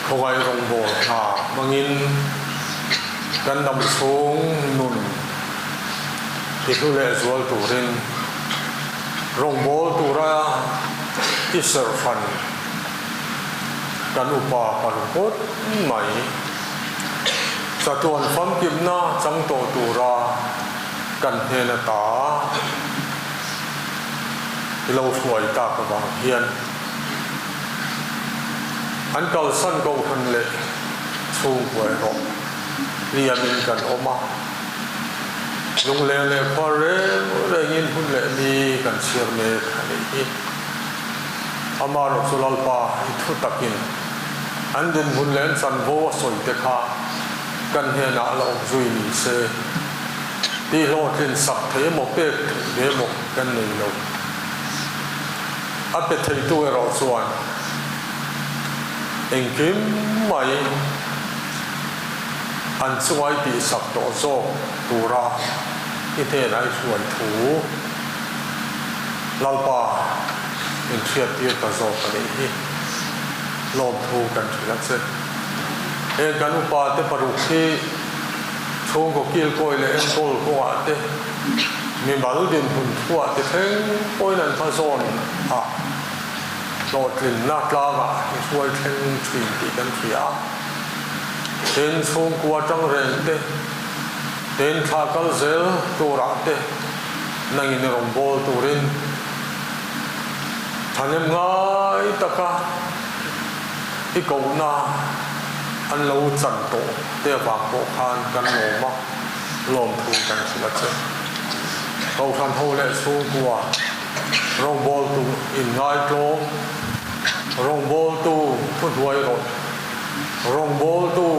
khawngaih rawngbâwl hna hmangin kan dam chhung nun i hlu lehzual turin rawngbâwl tura i serhhran Kan upa parukawt mai. Chatuan famkimna chang tawh tura kan hnen ata i lo hruai tak avang hian an kalsan kohhran leh chhungkua erawh hliamin kan awm a. Lungleng leh khua reng rengin hun leh mi kan chhiar mek a nih hi. Amaherawh chu Lalpa i thu takin an dinhmun leh an chanvo a sawi te kha kan hnenah la awm zui ni se. Tih hlawhtlin sak thei emaw pek theih ve emaw kan nei lo. A pe theitu erawh chuan engkim mai an chunga i tihsak tawh zawk tura i hnenah i hruai thu. Lalpa inhriattir ta zawk a nih hi. Lawmthu kan hrilh a che. Heng kan upa te paruk hi chhungkaw kilkawi leh enkawl kawngah te, mimal dinhmun thuah te thleng pawhin an hma zawn ah hlawhtlinna tlangah i hruai thleng thin tih kan hria a. Tin, chhungkua tang reng te, tin thla kal zel turah te, Nangin i rawn bawl turin thahnem ngai taka i kohna an lo chan tawh te avang pawh khan kan lawm a, lawmthu kan hrilh a che. Kohhran ho leh chhungkua rawngbawltu inngaitlawm, rawngbawltu thuhnuai rawih, rawngbawltu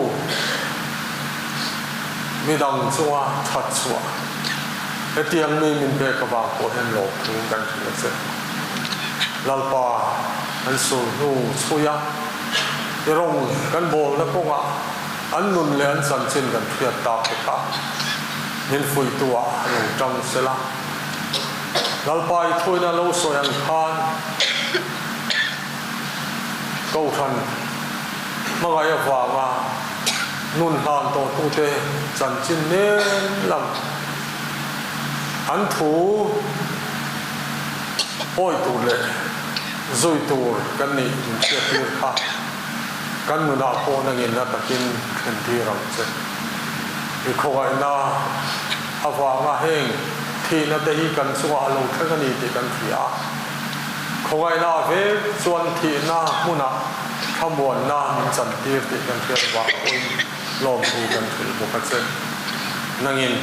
midang chunga that chhuah, hetiang mi min pek avang pawh hian lawmthu kan hrilh a che. Lalpa an sur hnu chhui a, i rawng kan bawlna kawngah an nun leh an chanchin kan hriat tak te kha min fuihtu ah lo tang sela. Lalpa i thuina lo sawi ang khan Kohhran hmangaih avanga nun hlan tawhtute chanchin nen lam an thu Awi tur leh zui tur kan nih min hriattir kha kan nunah pawh nangin a takin thlentir ang che. I khawngaihna avanga heng thihna te hi kan chungah a lo thleng a ni tih kan hria a. Khawngaihna vek chuan thihna hmunah thlamuanna min chantir tih kan hriat avang pawhin lawmthu kan hrilh bawk a che. Nangin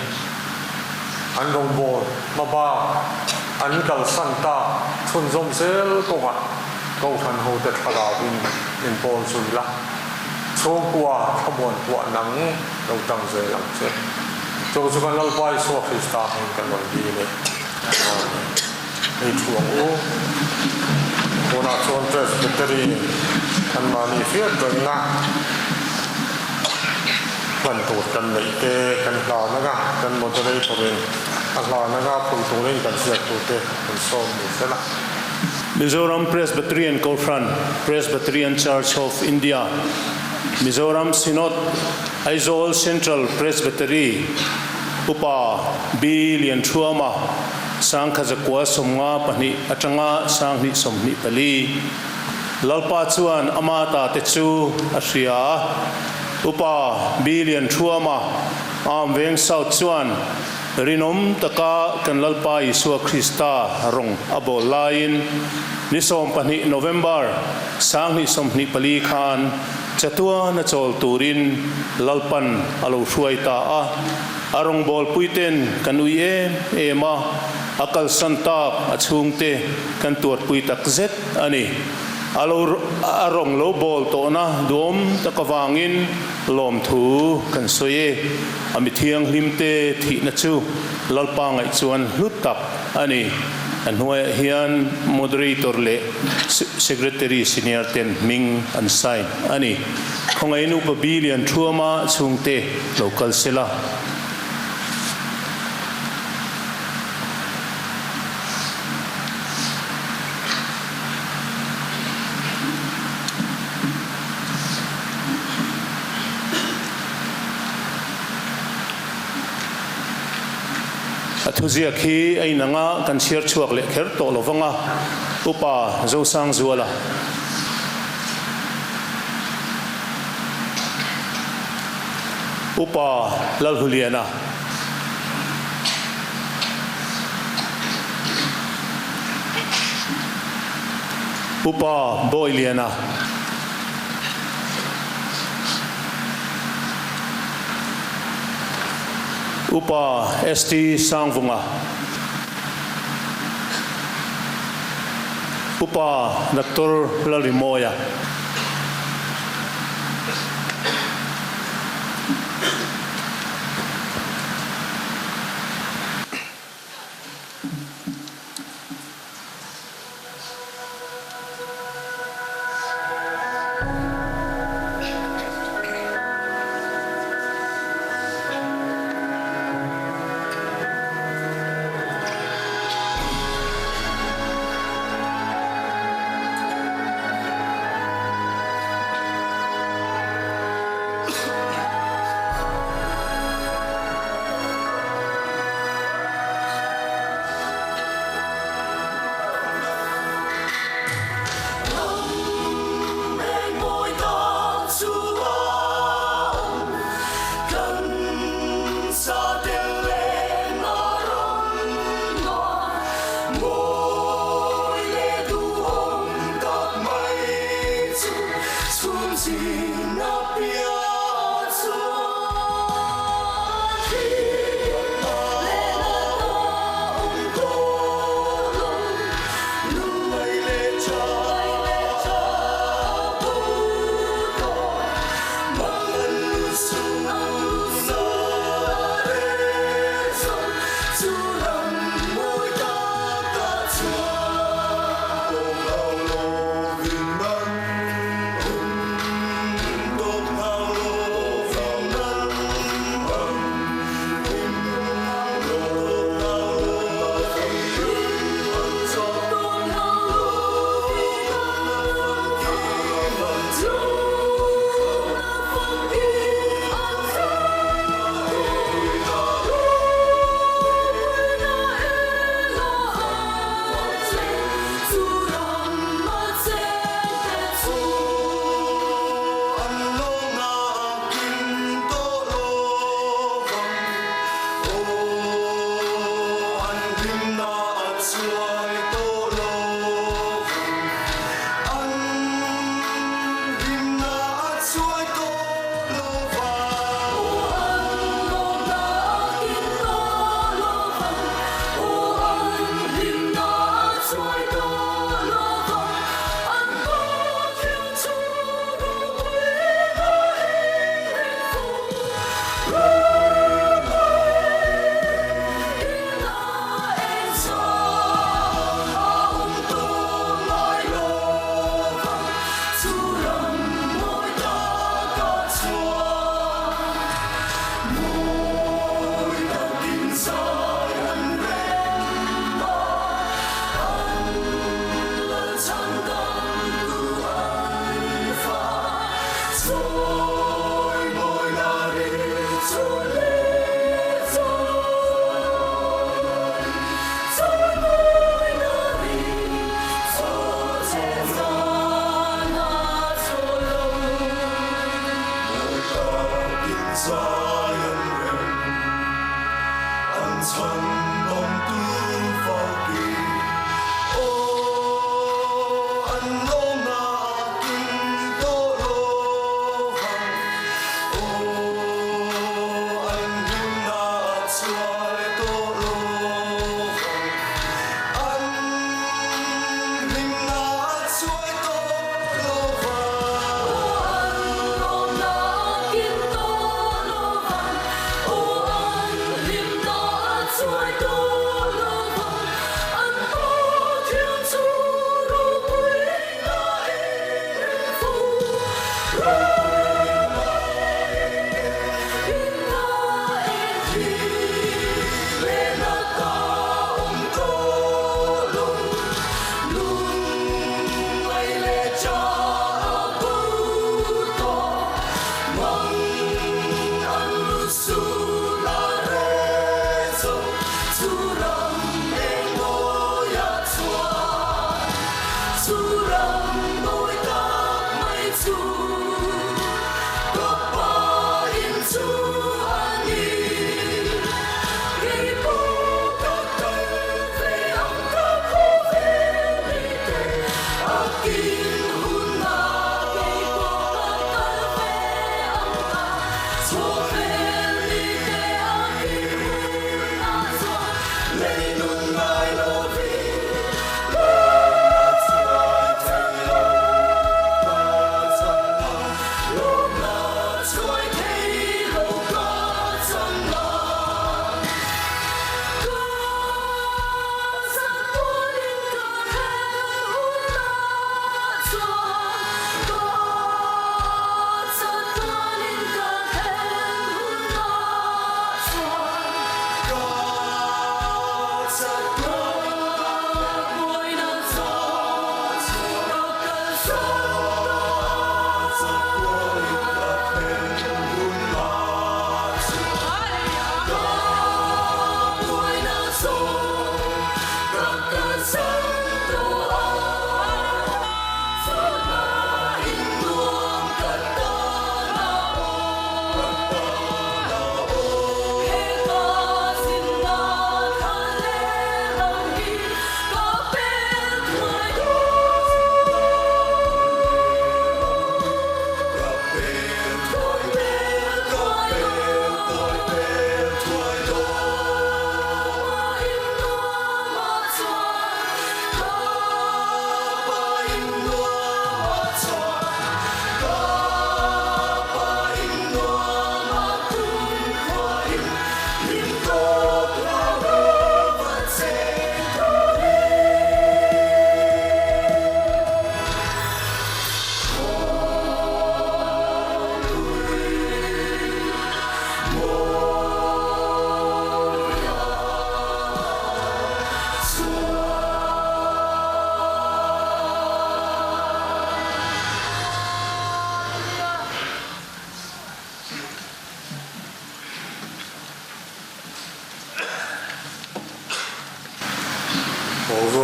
an rawngbawl hmabak an kalsan tak chhunzawm zel kawngah Kohhran hote thlarauin min pawl zui la, chhungkua thlamuan puah nang lo tang zel ang che. Chu chu kan Lalpa Isua Krista hming kan rawn dil e. Amen. Hei thu ang u. Tunah chuan Presbytery kan mahni hriat rengna hman tur kan neih te kan hlan anga kan moderator in a hlan anga pui turin kan ziak turte kan sawm ni sela. Mizoram Presbyterian Kohhran, Presbyterian Church of India, Mizoram Synod, Aizawl Central Presbytery, Upa B Lianthuama, Sangkha zakua 52 atanga 2024. Lalpa chuan ama ta te chu a hria. Upa B Lianthuama, Arm Veng South chuan Rinawm taka kan Lalpa Isua Krista rawng a bawl laiin ni 12 November 2024 khan chatuan a chawl turin Lalpan a lo hruai ta a. A rawngbawlpuiten kan ui em em a, a kalsan tak a chhungte kan tuarpui tak zet a ni. A lo a rawng lo bawl tawhna duhawm tak avangin lawmthu kan sawi e. A mi thianghlimte thihna chu Lalpa ngaih chuan hlu tak a ni. A hnuaiah hian Moderator leh Secretary Senior ten hming an sign a ni. Khawngaih Upa Bi Lianthuama chhungte lo kal sela. A thuziak hi a inang a, kan chhiar chhuak leh kher tawh lo vang a, Upa Zosangzuala. Upa Lalhuliana. Upa Bawiliana. Upa ST Sangvunga. Upa Doctor Lalrimawia.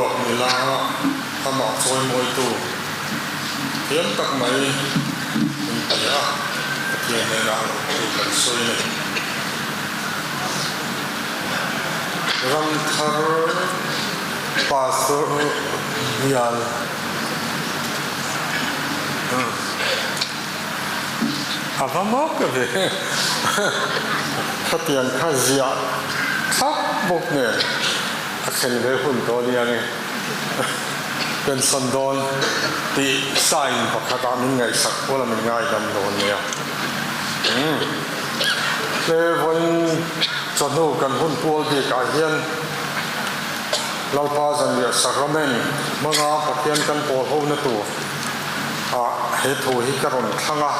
Boruak nila amah chawimawitu thiam tak mai min pe a, Pathian hnenah lo thu kan sawi a ni. Ramthar Pastor bial a va mak ve khatiang kha ziah thlap bawk nen a thlen ve hun tawh nia nge pension dawn tih sign pakhatah min ngaihsak pawla min ngaidam dawn nia. He vawiin chawhnu kan hun pual bikah hian Lalpa Zanriah Sacrament hmanga Pathian kan pawl hona tur ah he thu hi ka rawn thlang a,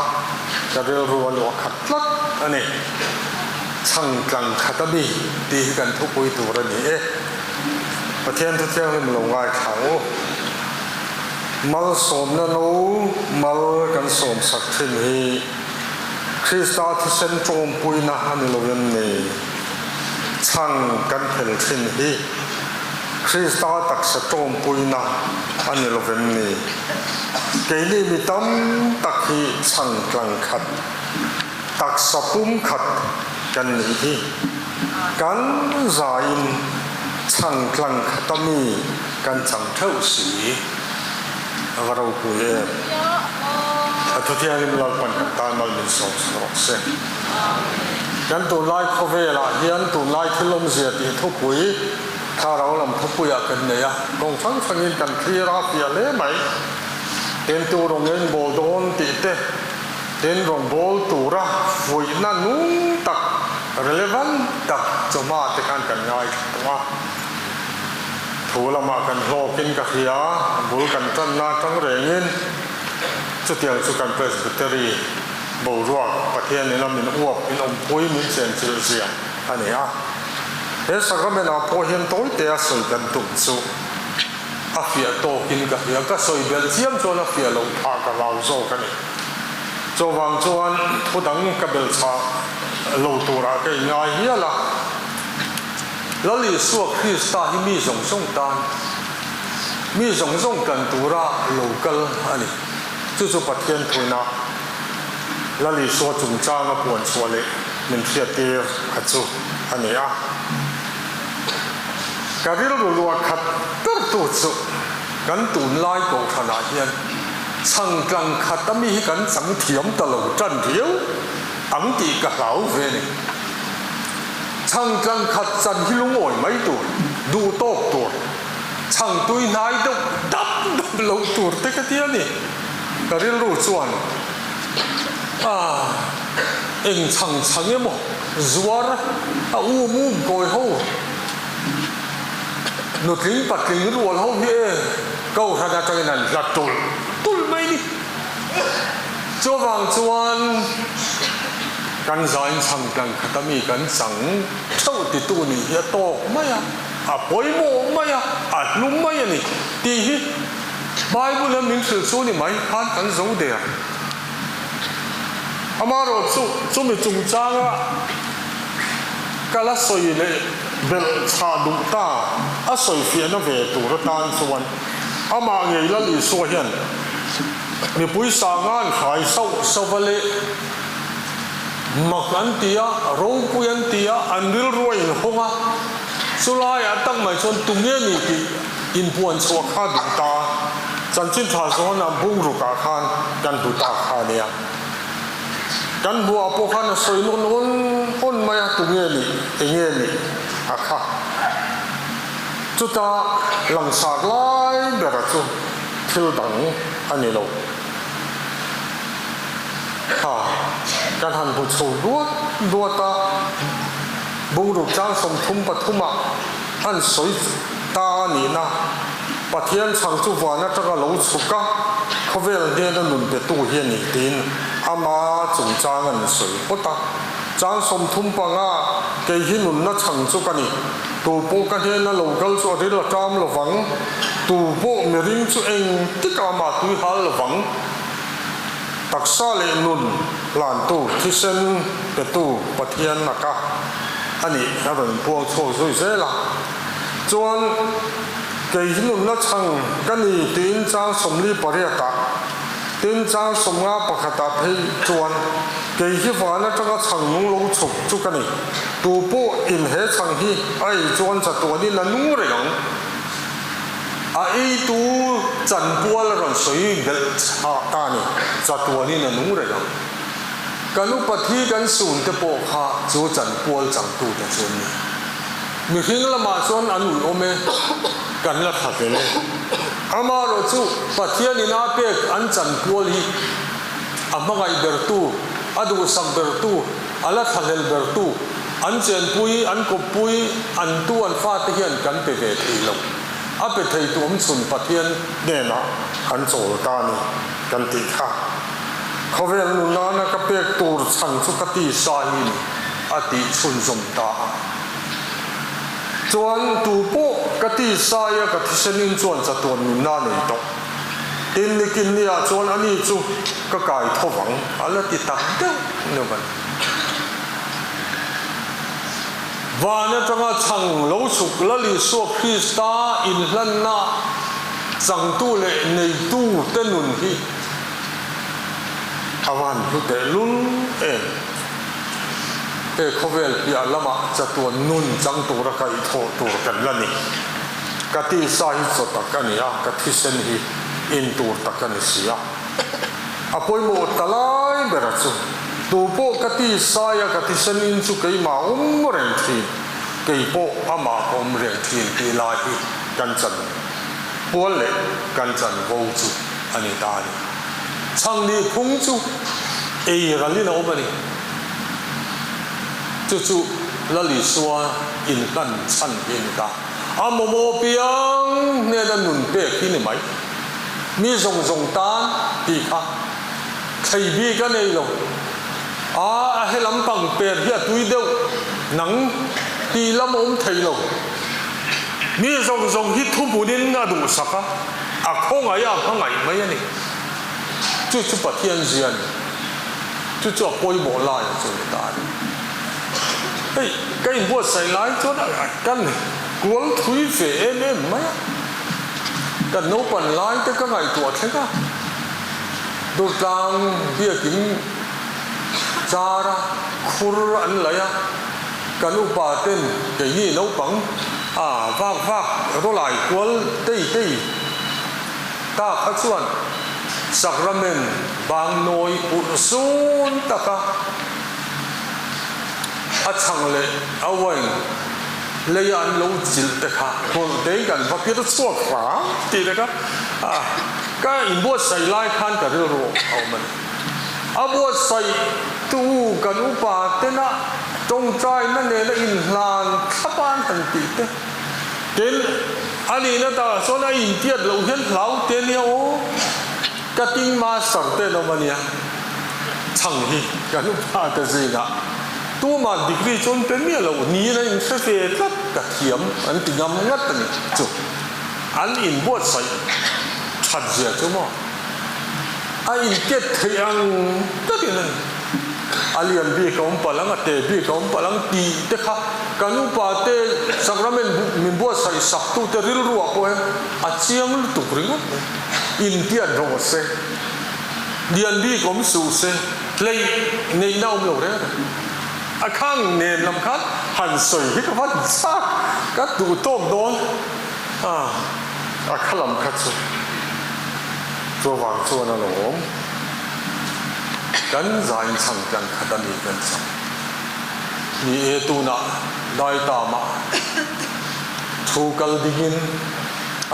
ka rilru a luah khat tlat a ni. Chhang tlang khat a mi tih hi kan thupui tur a ni e. Pathian thu thianghlim lo ngaithla ang u. Malsawmna no mal kan sawmsak thin hi Krista thisen tawmpuina a ni lo em ni? Chhang kan phel thin hi Krista taksa tawmpuina a ni lo em ni? Keini mi tam tak hi chhang tlang khat, taksa pum khat kan nih hi. Kan zaiin chhang tlang khata mi kan chang theuh si. A va ropui em! A thuthiangin Lalpan kan tan mal min sawm sak rawh se. Kan tunlai khawvelah hian tunlai thil awmzia tih thupui thlarau lam thupuiah kan nei a, kawng hrang hrangin kan thlir a fiah hle mai. Tin tu rawng eng bawl dawn tih te, tin rawng bawl tura fuihna nung tak, relevant tak chawhma te khan kan ngaithla tawh a. Thu lamah kan hlawkin ka hria, bul kan tanna atang rengin chutiang chu kan Presbytery boruak Pathian ina min uap, min awmpui, min chenchilh zia a ni a. He sacrament ah pawh hian tawitea sawi kan tum chu a fiah tawkin ka hria, ka sawi belh chiam chuan a fiah loh phah ka hlau zawk a ni. Chuvang chuan thu dang ka belh chhah lo turah ka inngai hial a. Lal Isua Krista hi mi zawng zawng tan, mi zawng zawng tlan tura lo kal a ni. Chu chu Pathian thuina Lal Isua chungchanga puan chhuah leh min hriattir kha chu a ni a. Ka rilru luah khat bertu chu kan tunlai kohhranah hian chhangtlang khat ami hi kan chang thiam ta lo tan riau ang tih ka hlau ve ni. Chhang tlang khat chan hi lungawi mai tur, duh tawk tur, chhang tui hnai deuh dap dap lo tur te ka ti a ni. Ka rilru chuan, Ah, eng chhang chhang emaw zuar a um um kawi ho, nutling patling rual ho hi e kohhran atangin an hla tulh tulh mai ni. Chuvang chuan kan zain chhang tlang khat a mi kan chang theuh titu nih hi a tawk mai a, a pawimawh mai a, a hlu mai a ni tih hi Bible a min hrilh chu ni mai khan kan zo der. Amaherawhchu chumi chungchanga ka la sawi leh belh chhah duh ta a sawifiahna ve tur atan chuan amah ngei Lal Isua hian Mipui sanga'n khai sauh sauh va leh mak an ti a, ropui an ti a, an rilru a inhawng a, chulaiah tak mai chuan tunge ni tih inpuan chhuah kha duh ta a, chanchin tha zawnah bungrukah khan kan hmu ta kha a nia. Kan hmuhah pawh khan a sawi nawn awn awn mai a, tunge nih, enge nih a kha. Chuta langsar lai bera chu. Thil dang a ni lo. Kha kan han hmu chho duat duat a, bungruk chang 33 ah an sawi ta a nihna, Pathian chhang chu van atanga lo chhuk a, khawvel hnena nun petu hi a ni tiin ama chungchang an sawi phawt a. Chang 35 kei hi nunna chhang chu ka ni. Tu pawh ka hnena lo kal chu a ril a ṭam lo vang, tu pawh miring chu eng tikah mah tui hal lo vang. Taksa leh nun hlantu thisen petu Pathian laka a nih a rawn puang chhuak zui zel a. Chuan. Kei hi nunna chhang ka ni tiin chang 48 ah, tin chang 51 ah phei chuan, Kei hi van atanga chhang nung lo chhuk chu ka ni. Tu pawh in he chhang hi a ei chuan chatuanin a nung reng ang. A eitu chanpual a rawn sawi belh chhah ta a ni, chatuanin a nung reng ang. Kan upa thi kan sun te pawh kha chu chanpual changtute chu an ni. Mihring lamah chuan an ulh awm e, kan la tha tel e. Amaherawh chu Pathianin a pek an chanpual hi a hmangaih bertu, a duhsak bertu, a la thlahlel bertu, an chenpui, an kawppui, an tu an fate hian kan pe ve thei lo. A pe theitu awmchhun Pathian hnenah an chawl ta a ni kan tih kha. Khawvel nunana ka pek tur chhan chu ka tisa hi ni a tih chhunzawm ta a. Chuan tu pawh ka tisaia ka thisenin chuan chatuan nunna a nei tawh. Tin nikin niah chuan ani chu ka kai tho vang a la ti tak deuh deuh a ni. Van atanga chhang lo chhuk Lal Isua Krista inhlanna changtu leh neitu te nun hi a van hlu tehlul em? He khawvel piah lamah chatuan nun chang tura kaihthawh tur kan la ni. Ka tisa hi chaw tak a ni a, ka thisen hi in tur tak a ni si a. A pawimawh ta lai bera chu, tu pawh ka tisaia ka thisen in chu keimah awm reng thin, kei pawh amah ka awm reng thin tih lai hi kan chan pual leh kan chanvo chu a ni ta a ni. Chhang nih phung chu ei ralin a awm a ni. Chu chu Lal Isua inhlan chhan hi a ni ta. A mawmawh piang hnena nun pek hi ni mai. Mi zawng zawng tan tih kha thlei bik a nei lo. A a he lampang per hi a tui deuh nang tih lam a awm thei lo. Mi zawng zawng hi thuhmunin a duhsak a. A khawngaih a, a hmangaih mai a ni. Chu chu Pathian zia a ni. Chu chu a pawimawh lai a chu ni ta a ni. Hei, ka inbuatsaih lai chuan kan kual thui ve em em mai a. Kan naupan lai te ka ngaihtuah thleng a. Durtlang biakin char a, khur an laih a. Kan upa ten keini naupang a vak vak rawlai kual tei tei ta kha chuan Sacrament bang nawi urh sun taka a chhang leh a wine leia an lo chilh te kha hawlh te kan va pir chhuak hram tih te kha ka inbuatsaih lai khan ka rilru a awm a ni. A buatsaih tu kan upa tena tawngtaina nena inhlan thlap a an han tih te. Tin, a nihna takah chuan a intiat loh hian hlau te nia aw, cutting master te an awm a nia. Chhang hi kan upa te zingah tumah degree chu an pe miah loh niin a inhre ve tlat ka thiam an ti ngam ngat a ni chu. An inbuatsaih that zia chu maw? A inket theih ang takin a ni. A lian bik a awm palh ang, a te bik a awm palh ang tih te kha kan upa te Sacrament min buatsaih sak tu te rilru ah pawh hian a chiang lutuk ringawt mai. Intiat rawh se, lian bik awm suh se, hleih neihna awm lo reng reng. A khang nen lam khan han sawi hi ka va chak, ka duh tawk dawn. A, a kha lam kha chu chuvang chuan a lo awm. Kan zain chhang tlang khat a ni kan chhang. Ni e tunah dai tamah thu kal dingin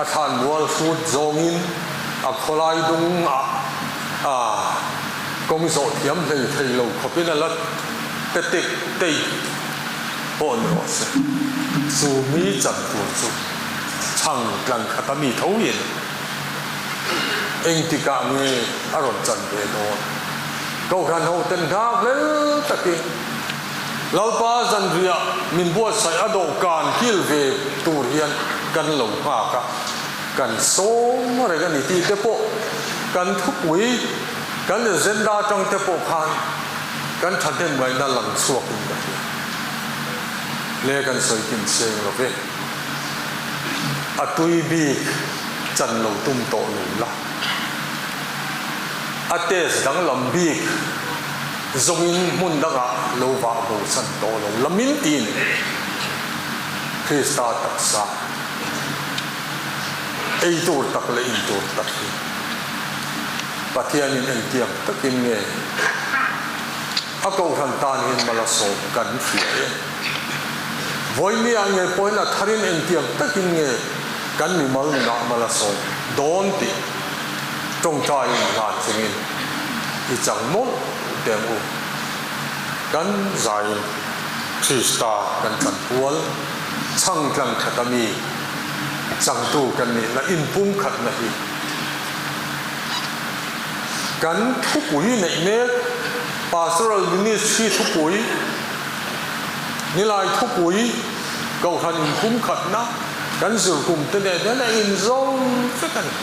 a thlan mual hrut zawngin a khawlai dung ah a kawng zawh thiam hlei thei lo khawpin a la te tek teih pawh ni rawh se. Chu mi chan tur chu chhang tlang khat a mi tho in engtikah nge a rawn chan ve dawn? Kohhran ho ten nghak hlel takin Lalpa zanriah min buatsaih a dawhkan kil ve tur hian kan lo nghak a, kan sawm reng a ni tih te pawh kan thupui kan agenda atang te pawh khan kan thahnem ngaihna lang chhuakin ka hria. Le kan sawi kim seng lo ve. A tui bik chan lo tum tawh lo la. A test danglam bik zawngin hmun dangah lo vah bo chan tawh lo la min ti ni. Krista taksa ei tur tak leh in tur tak hi Pathianin engtiang takin nge a kohhran tan hian malasawm kan hria e. Vawinia nge pawhin a tharin engtiang takin nge kan mimal nunah malasawm dawn tih tawngtaiin hlan chungin i chang mawlh teh ang u. Kan zaiin Krista kan chanpual chhang tlang khat a mi changtu kan nihna inpumkhatna hi kan thupui neih mek Pastoral Ministry thupui Nilai thupui Kohhran inpumkhatna kan zir kum te nen hian a inzawm vek a ni.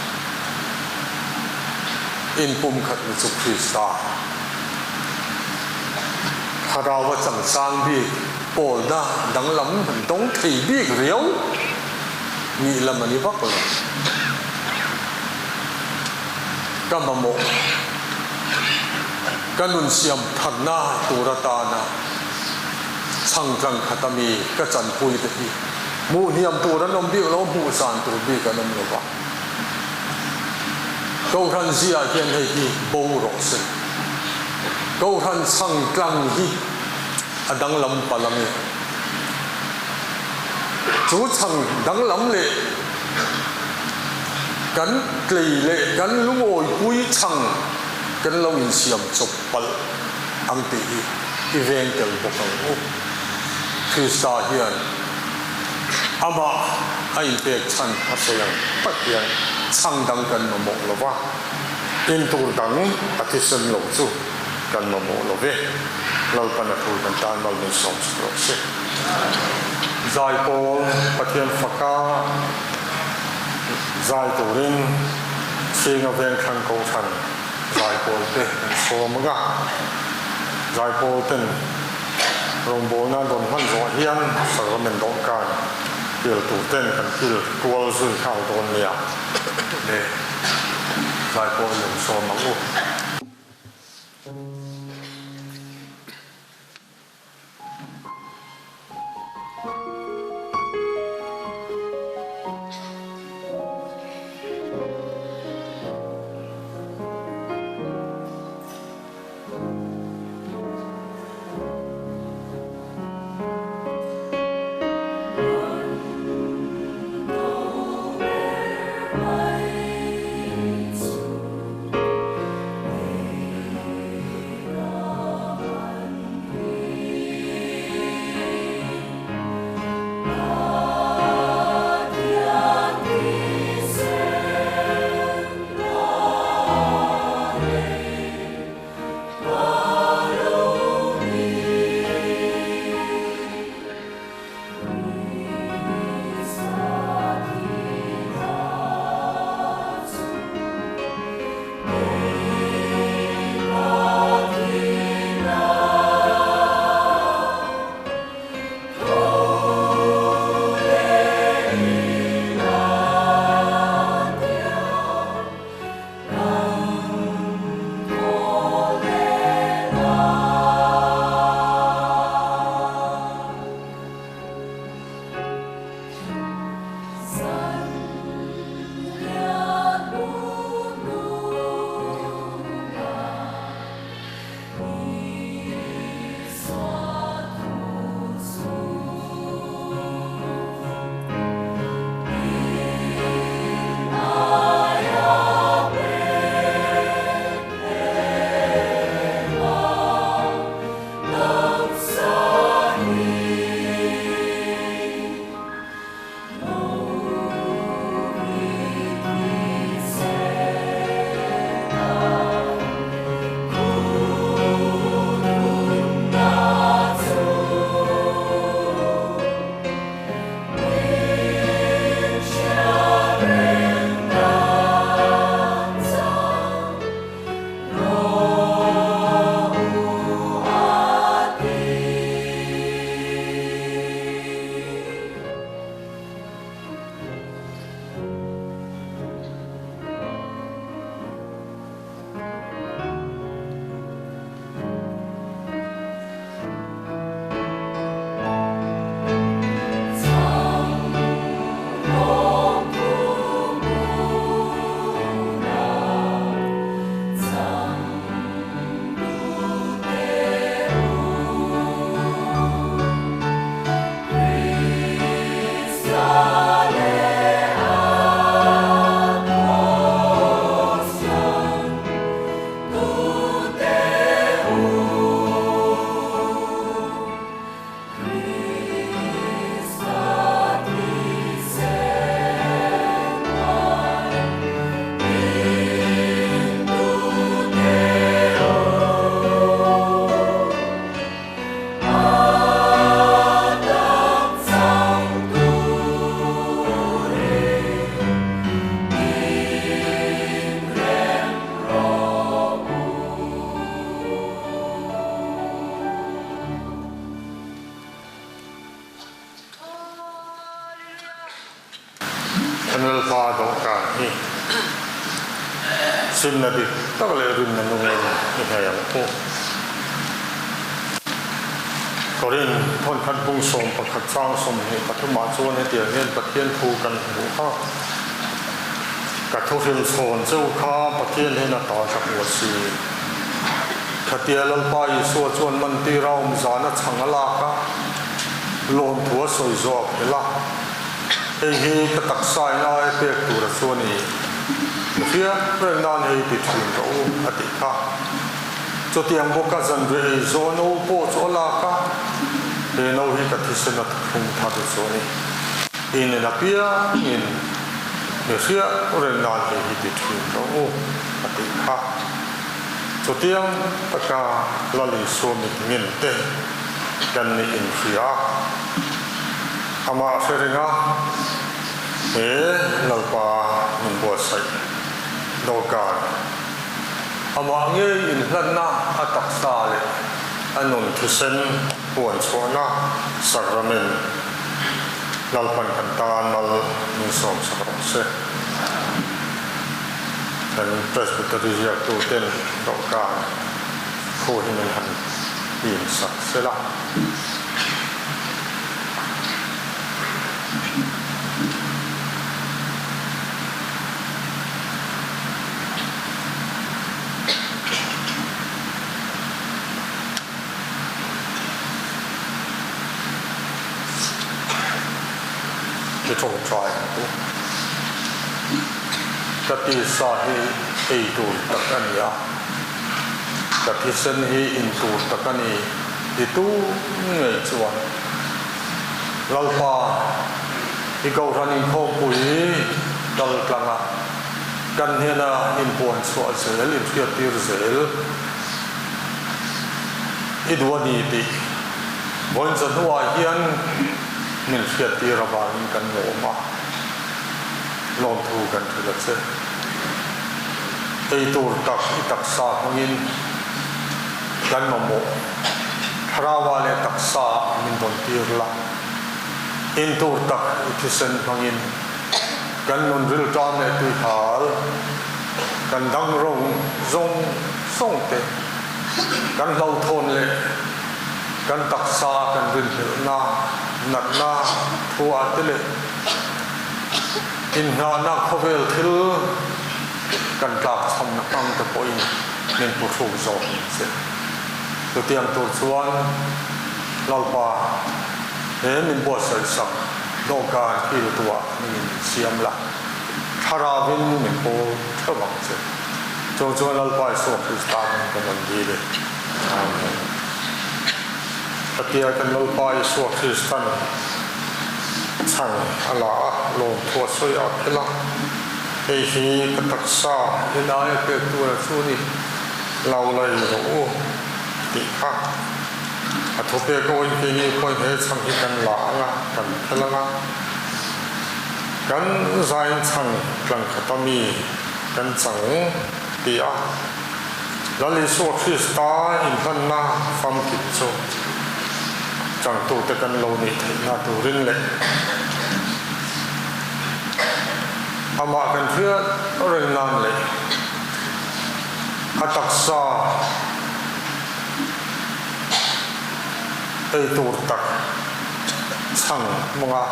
Inpumkhatna chu Krista Thlarau a changchang bik pawlna danglam han dawng thei bik riau nih lam a ni vak lo. Ka mamawh ka nun siam thatna tur atana chhang tlang khat a mi ka chanpui te hi hmuh hniam tur an awm bik lo, hmuh zan tur bik an awm lo va. Kohhran ziah hian hei hi bo rawh se. Kohhran chhang tlang hi a danglam palh ang e. Chu chhang danglam leh kan tlei leh kan lungawipui chhang kan lo insiam chawp palh ang tih hi i veng tel bawk ang u. Krista hian amah a inpek chhan a sawi ang tak hian chhang dang kan mamawh lo va, intur dang a thisen lo chu kan mamawh lo ve. Lalpan a thu kan tan mal min sawm chuk rawh se. Zaipawl Pathian faka zai turin Singa Vengthlang Kohhran Zaipawl te an sawm ang a, Zaipawl ten rawngbawlna an rawn hman zawh hian Sacrament dawhkan kil tur ten kan kil kual zui nghal dawn nia le Zaipawl i lo sawm ang u. dawhkan hi simna dik tak leh rinna nungin i hei ang u. Korin thawnkhat bung 11 chang 23 ah chuan hetiang hian Pathian thu kan hmu a, Ka thuhrilh chhawn cheu kha Pathian hian a ta ka hmu a si. Khatia Lalpa Isua chuan mantira awm zan a chhang a lak a, lawmthu a sawi zawh a phelh a. Hei hi ka taksa in aia pek tur a chu a ni. Mi hriat reng nan hei ti thin rawh u, a tih kha. Chutiang bawka zanriah ei zawh no pawh chu a lak a, he no hi ka thisen a thlung thar chu a ni. In en apiangin mi hriat reng nan hei hi ti thin rawh u, a tih kha. Chutiang taka Lal Isua mit ngin te kan nih inhria a, amah hre ringa he Lalpa min buatsaih dawhkan, amah ngei inhlanna a taksa leh a nun thisen puan chhuahna sacrament Lalpan kan tan mal min sawmsak rawh se. Kan Presbytery ziaktu ten dawhkan khu hi min han pin sak sela. I tawngtai ang u. Ka tisa hi ei tur tak a ni a, ka thisen hi in tur tak a ni ti tu ngei chuan Lalpa i Kohhran inkhawmpui kal tlanga kan hnena inpuan chhuah zel, inhriattir zel i duh a ni tih vawiin zahnuah hian min hriattir avangin kan lawm a. Lawmthu kan hrilh a che. Ei tur tak i taksa hmangin kan mamawh. Thlarauah leh taksa min rawn tir la. In tur tak i thisen hmangin kan nun rilṭam leh tuihal, kan dang rawng zawng zawng te, kan hlauhthawn leh kan taksa kan rinhlelhna, natna thuah te leh Inhnahna khawvel thil kan tlakchhamna hmang te pawhin min pu thluk zawk ang che. Chutiang tur chuan Lalpa he min buatsaih sak dawhkan kiltuah min siam la, thlarauin min pawl theuh ang che. Chung chuan Lalpa Isua Krista min kan rawn dil e. Amen. Khatia kan Lalpa Isua Kristan chhan a la a, lawmthu a sawi a phel a, Hei hi ka taksa in aia pek tur a chu ni, lo lei rawh u tih kha a thupek awin keini pawhin he chhan hi kan la ang a, kan phel ang a, kan zain chhan tlang khat a mi kan chang ti a. Lal Isua Krista inhlanna famkim chu changtute kan lo nih theihna turin leh amah kan hriat reng nan leh a taksa ei tur tak chhang hmanga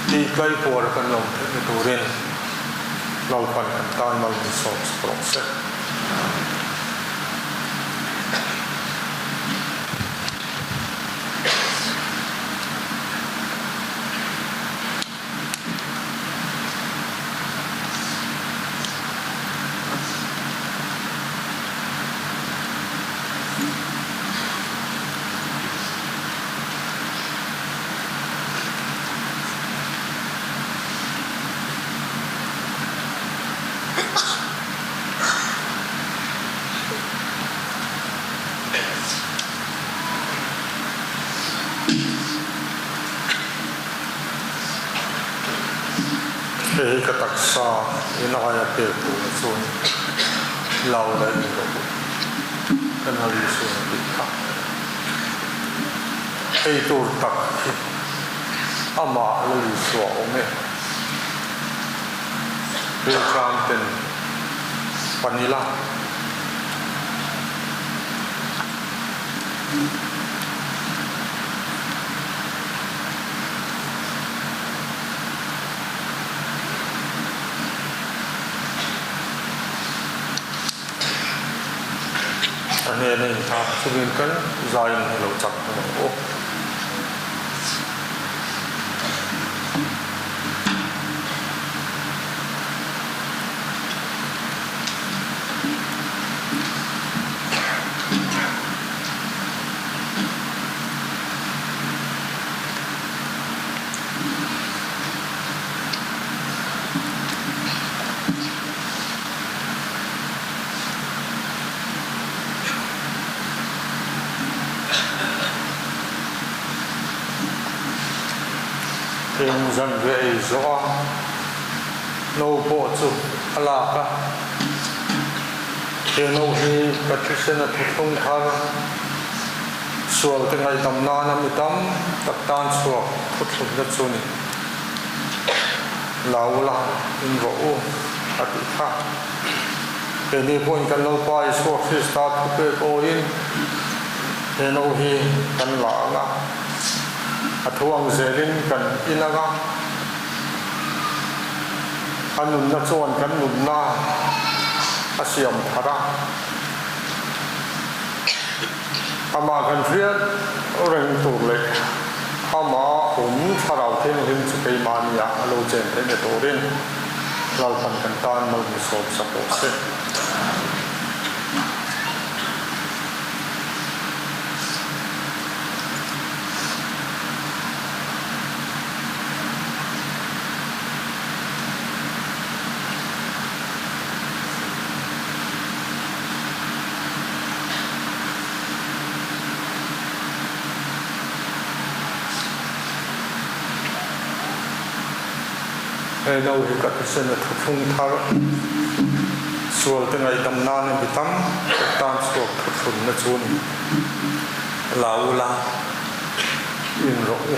tihtlai puar kan lo theihna turin Lalpan kan tan mal min sawm sak rawh se. Hei hi ka taksa in aia pek tur a chuan lau leh ni lo kan hali sun a tih kha. Ei tur tak hi amah la Isua awm e. Rilṭam ten pan ila. A hnena inthlak chungin kan zaiin hi lo chak hman ang u. Eng zanriah ei zawh a, no pawh chu a lak a. He no hi ka thisen a thuthlung thar, sualte ngaihdam nana mi tam tak tan chhuak thuthlunna chu ni. La ula in rawh u, a tih kha. Keini pawhin kan Lalpa Isua Krista thupek awiin he no hi kan la ang a, a thu ang zelin kan in ang a, a nunna chuan kan nunna a siam thar a, amah kan hriat reng tur leh amah awm thlarau thianghlim chu keimahnia a lo chen theihna turin Lalpan kan tan malhmusawm sak rawh se. He no hi ka thisen a thuthlung thar, sualte ngaihdam nana mi tam tak tan chhuak thuthlunna chu ni. La ula, in rawh u,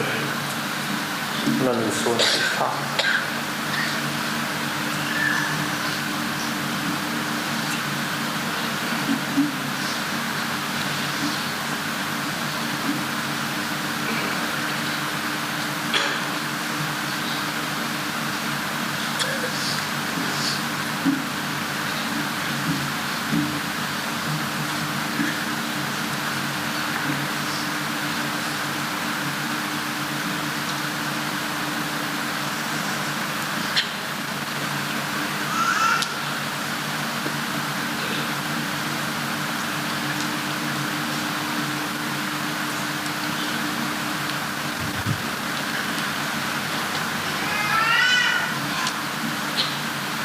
Lal Isuan a ti thlak.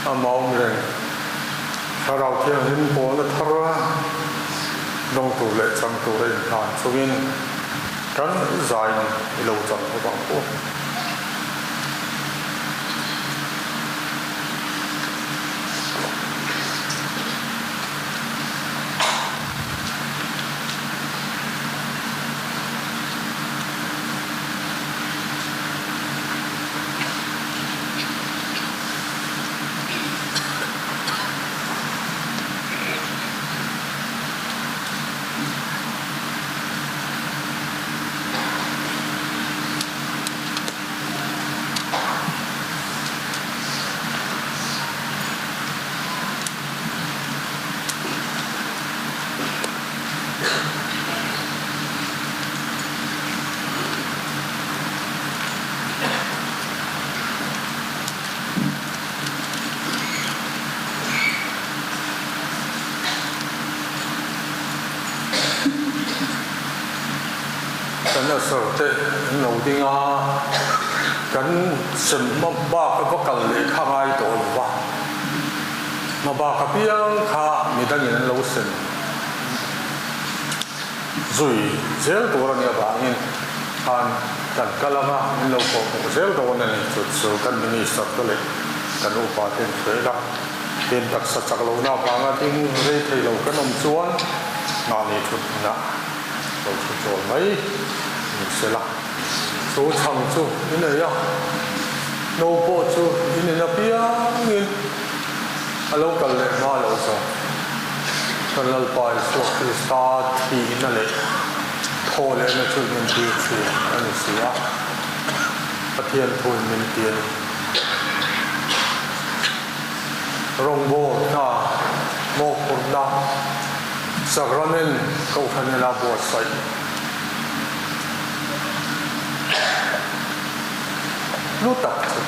A maum reng. Thlarau Thianghlim pawlna thar dawng tur leh chang tur a inhlan chungin kan zain i lo chang bawk ang u. Kan asar te an lo ding a, kan sem bak a va kal leh kha ngai tawh lo va, hma bak apiang kha midangin an lo sem zui zel tur a nih avangin khan kan kal ang a, min lo kawh hmuh zel dawn a ni. Chu chu kan minister te leh kan upa ten hruaila tin taksa chak lohna avanga ding rei thei lo kan awm chuan mahni thut hmunah lo thu chawl mai ni se la. Chu chhang chu i nei a, no pawh chu i nin apiangin. Kan Lalpa Isua Krista thihna leh thawhlehna chu min tir thin a ni si a, Pathian thuin min ti a ni. Rawngbawlna, mawhphurhna, Sacrament Kohhran ila buatsaih. Hlu tak chu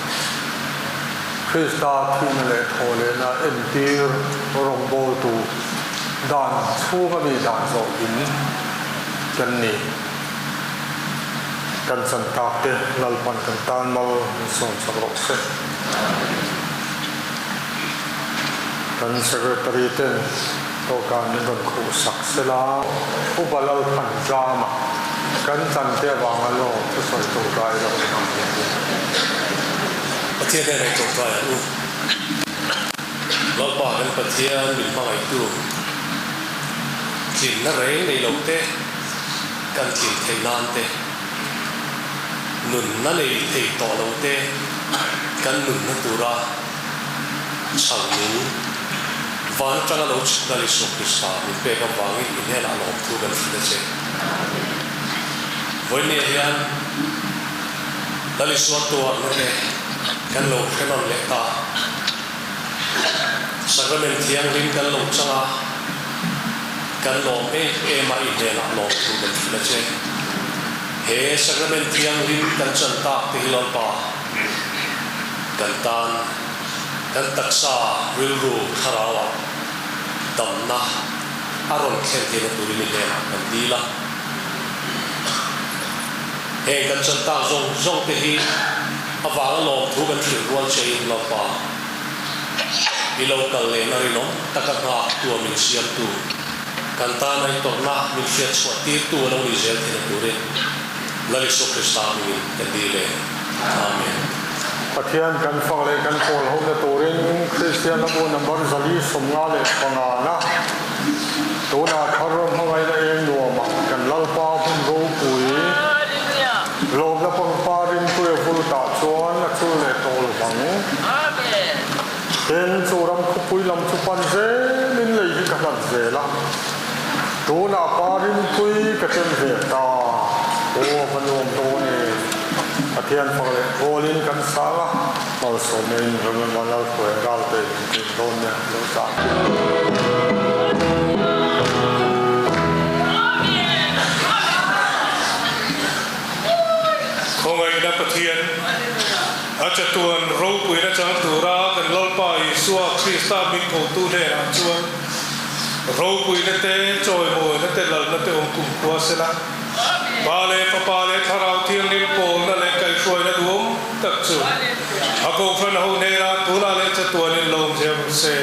Krista thihna leh thawhlehna entir rawngbawltu dan chhunga mi dan zawh in kan ni. Kan chan tak te Lalpan kan tan mal min sawm sak rawh se. Kan Secretary ten dawhkan min rawn khuh sak sela, Upa Lalphan Zama kan chan te avanga law thusawi tawngtai lo ni ang tih hi. Pathian hian ei tawngtai ang u. Lalpa kan Pathian min hmangaihtu tlinna reng nei lo te kan tlin theih nan te, nunna nei thei tawh lo te kan nunna tura chhang nung van atanga lo chhuk Lal Isua Krista min pek avangin i hnenah lawmthu kan hrilh a che. Vawinia hian Lal Isua tuarna te kan lo hre nawn leh ta. Sacrament thianghlim kan lo chang a, kan lawm em em a i hnenah lawmthu kan hrilh a che. He Sacrament thianghlim kan chan tak te hi Lalpa kan tan kan taksa rilru thlarauah damna a rawn thlen theihna turin i hnenah kan dil a. Heng kan chan tak zawng zawng te hi avanga lawmthu kan hrilh rual chein Lalpa i lo kal lehna rinawm taka nghak tua min siamtu kan tana i tawrhna min hriat chhuah tirtu a lo ni zel theihna turin Lal Isua Krista hmingin kan dil e. Amen. Pathian kan fak leh kan pawl hona turin Kristian a bu number 450 na tunah thar hmangaihna eng nuamah kan Lalpa hmun ropui lawmna pangpar rimtui a vul tah chuan a chul leh tawh lo vang. Tin, chu ram khawpui lam chu pan zelin lei hi ka hlat zel a, tunah pa rimtui ka chen ve ta. Aw, a va nuam dawn e. Pathian fak leh pawlin kan sang a, malsawmin Rev. Vanlalhruai Ralte in tin dawn nia lo zah. Khawngaihna Pathian a chatuan ropuina chang tura kan Lalpa Isua Krista min kotu hnenah chuan ropuina te, chawimawina te, lalna te awm kumkhua sela. Pa leh Fapa leh Thlarau Thianghlim pawlna leh kaihhruaina duhawm tak chu a Kohhran ho hnenah tunah leh chatuanin lo awm zel rawh se.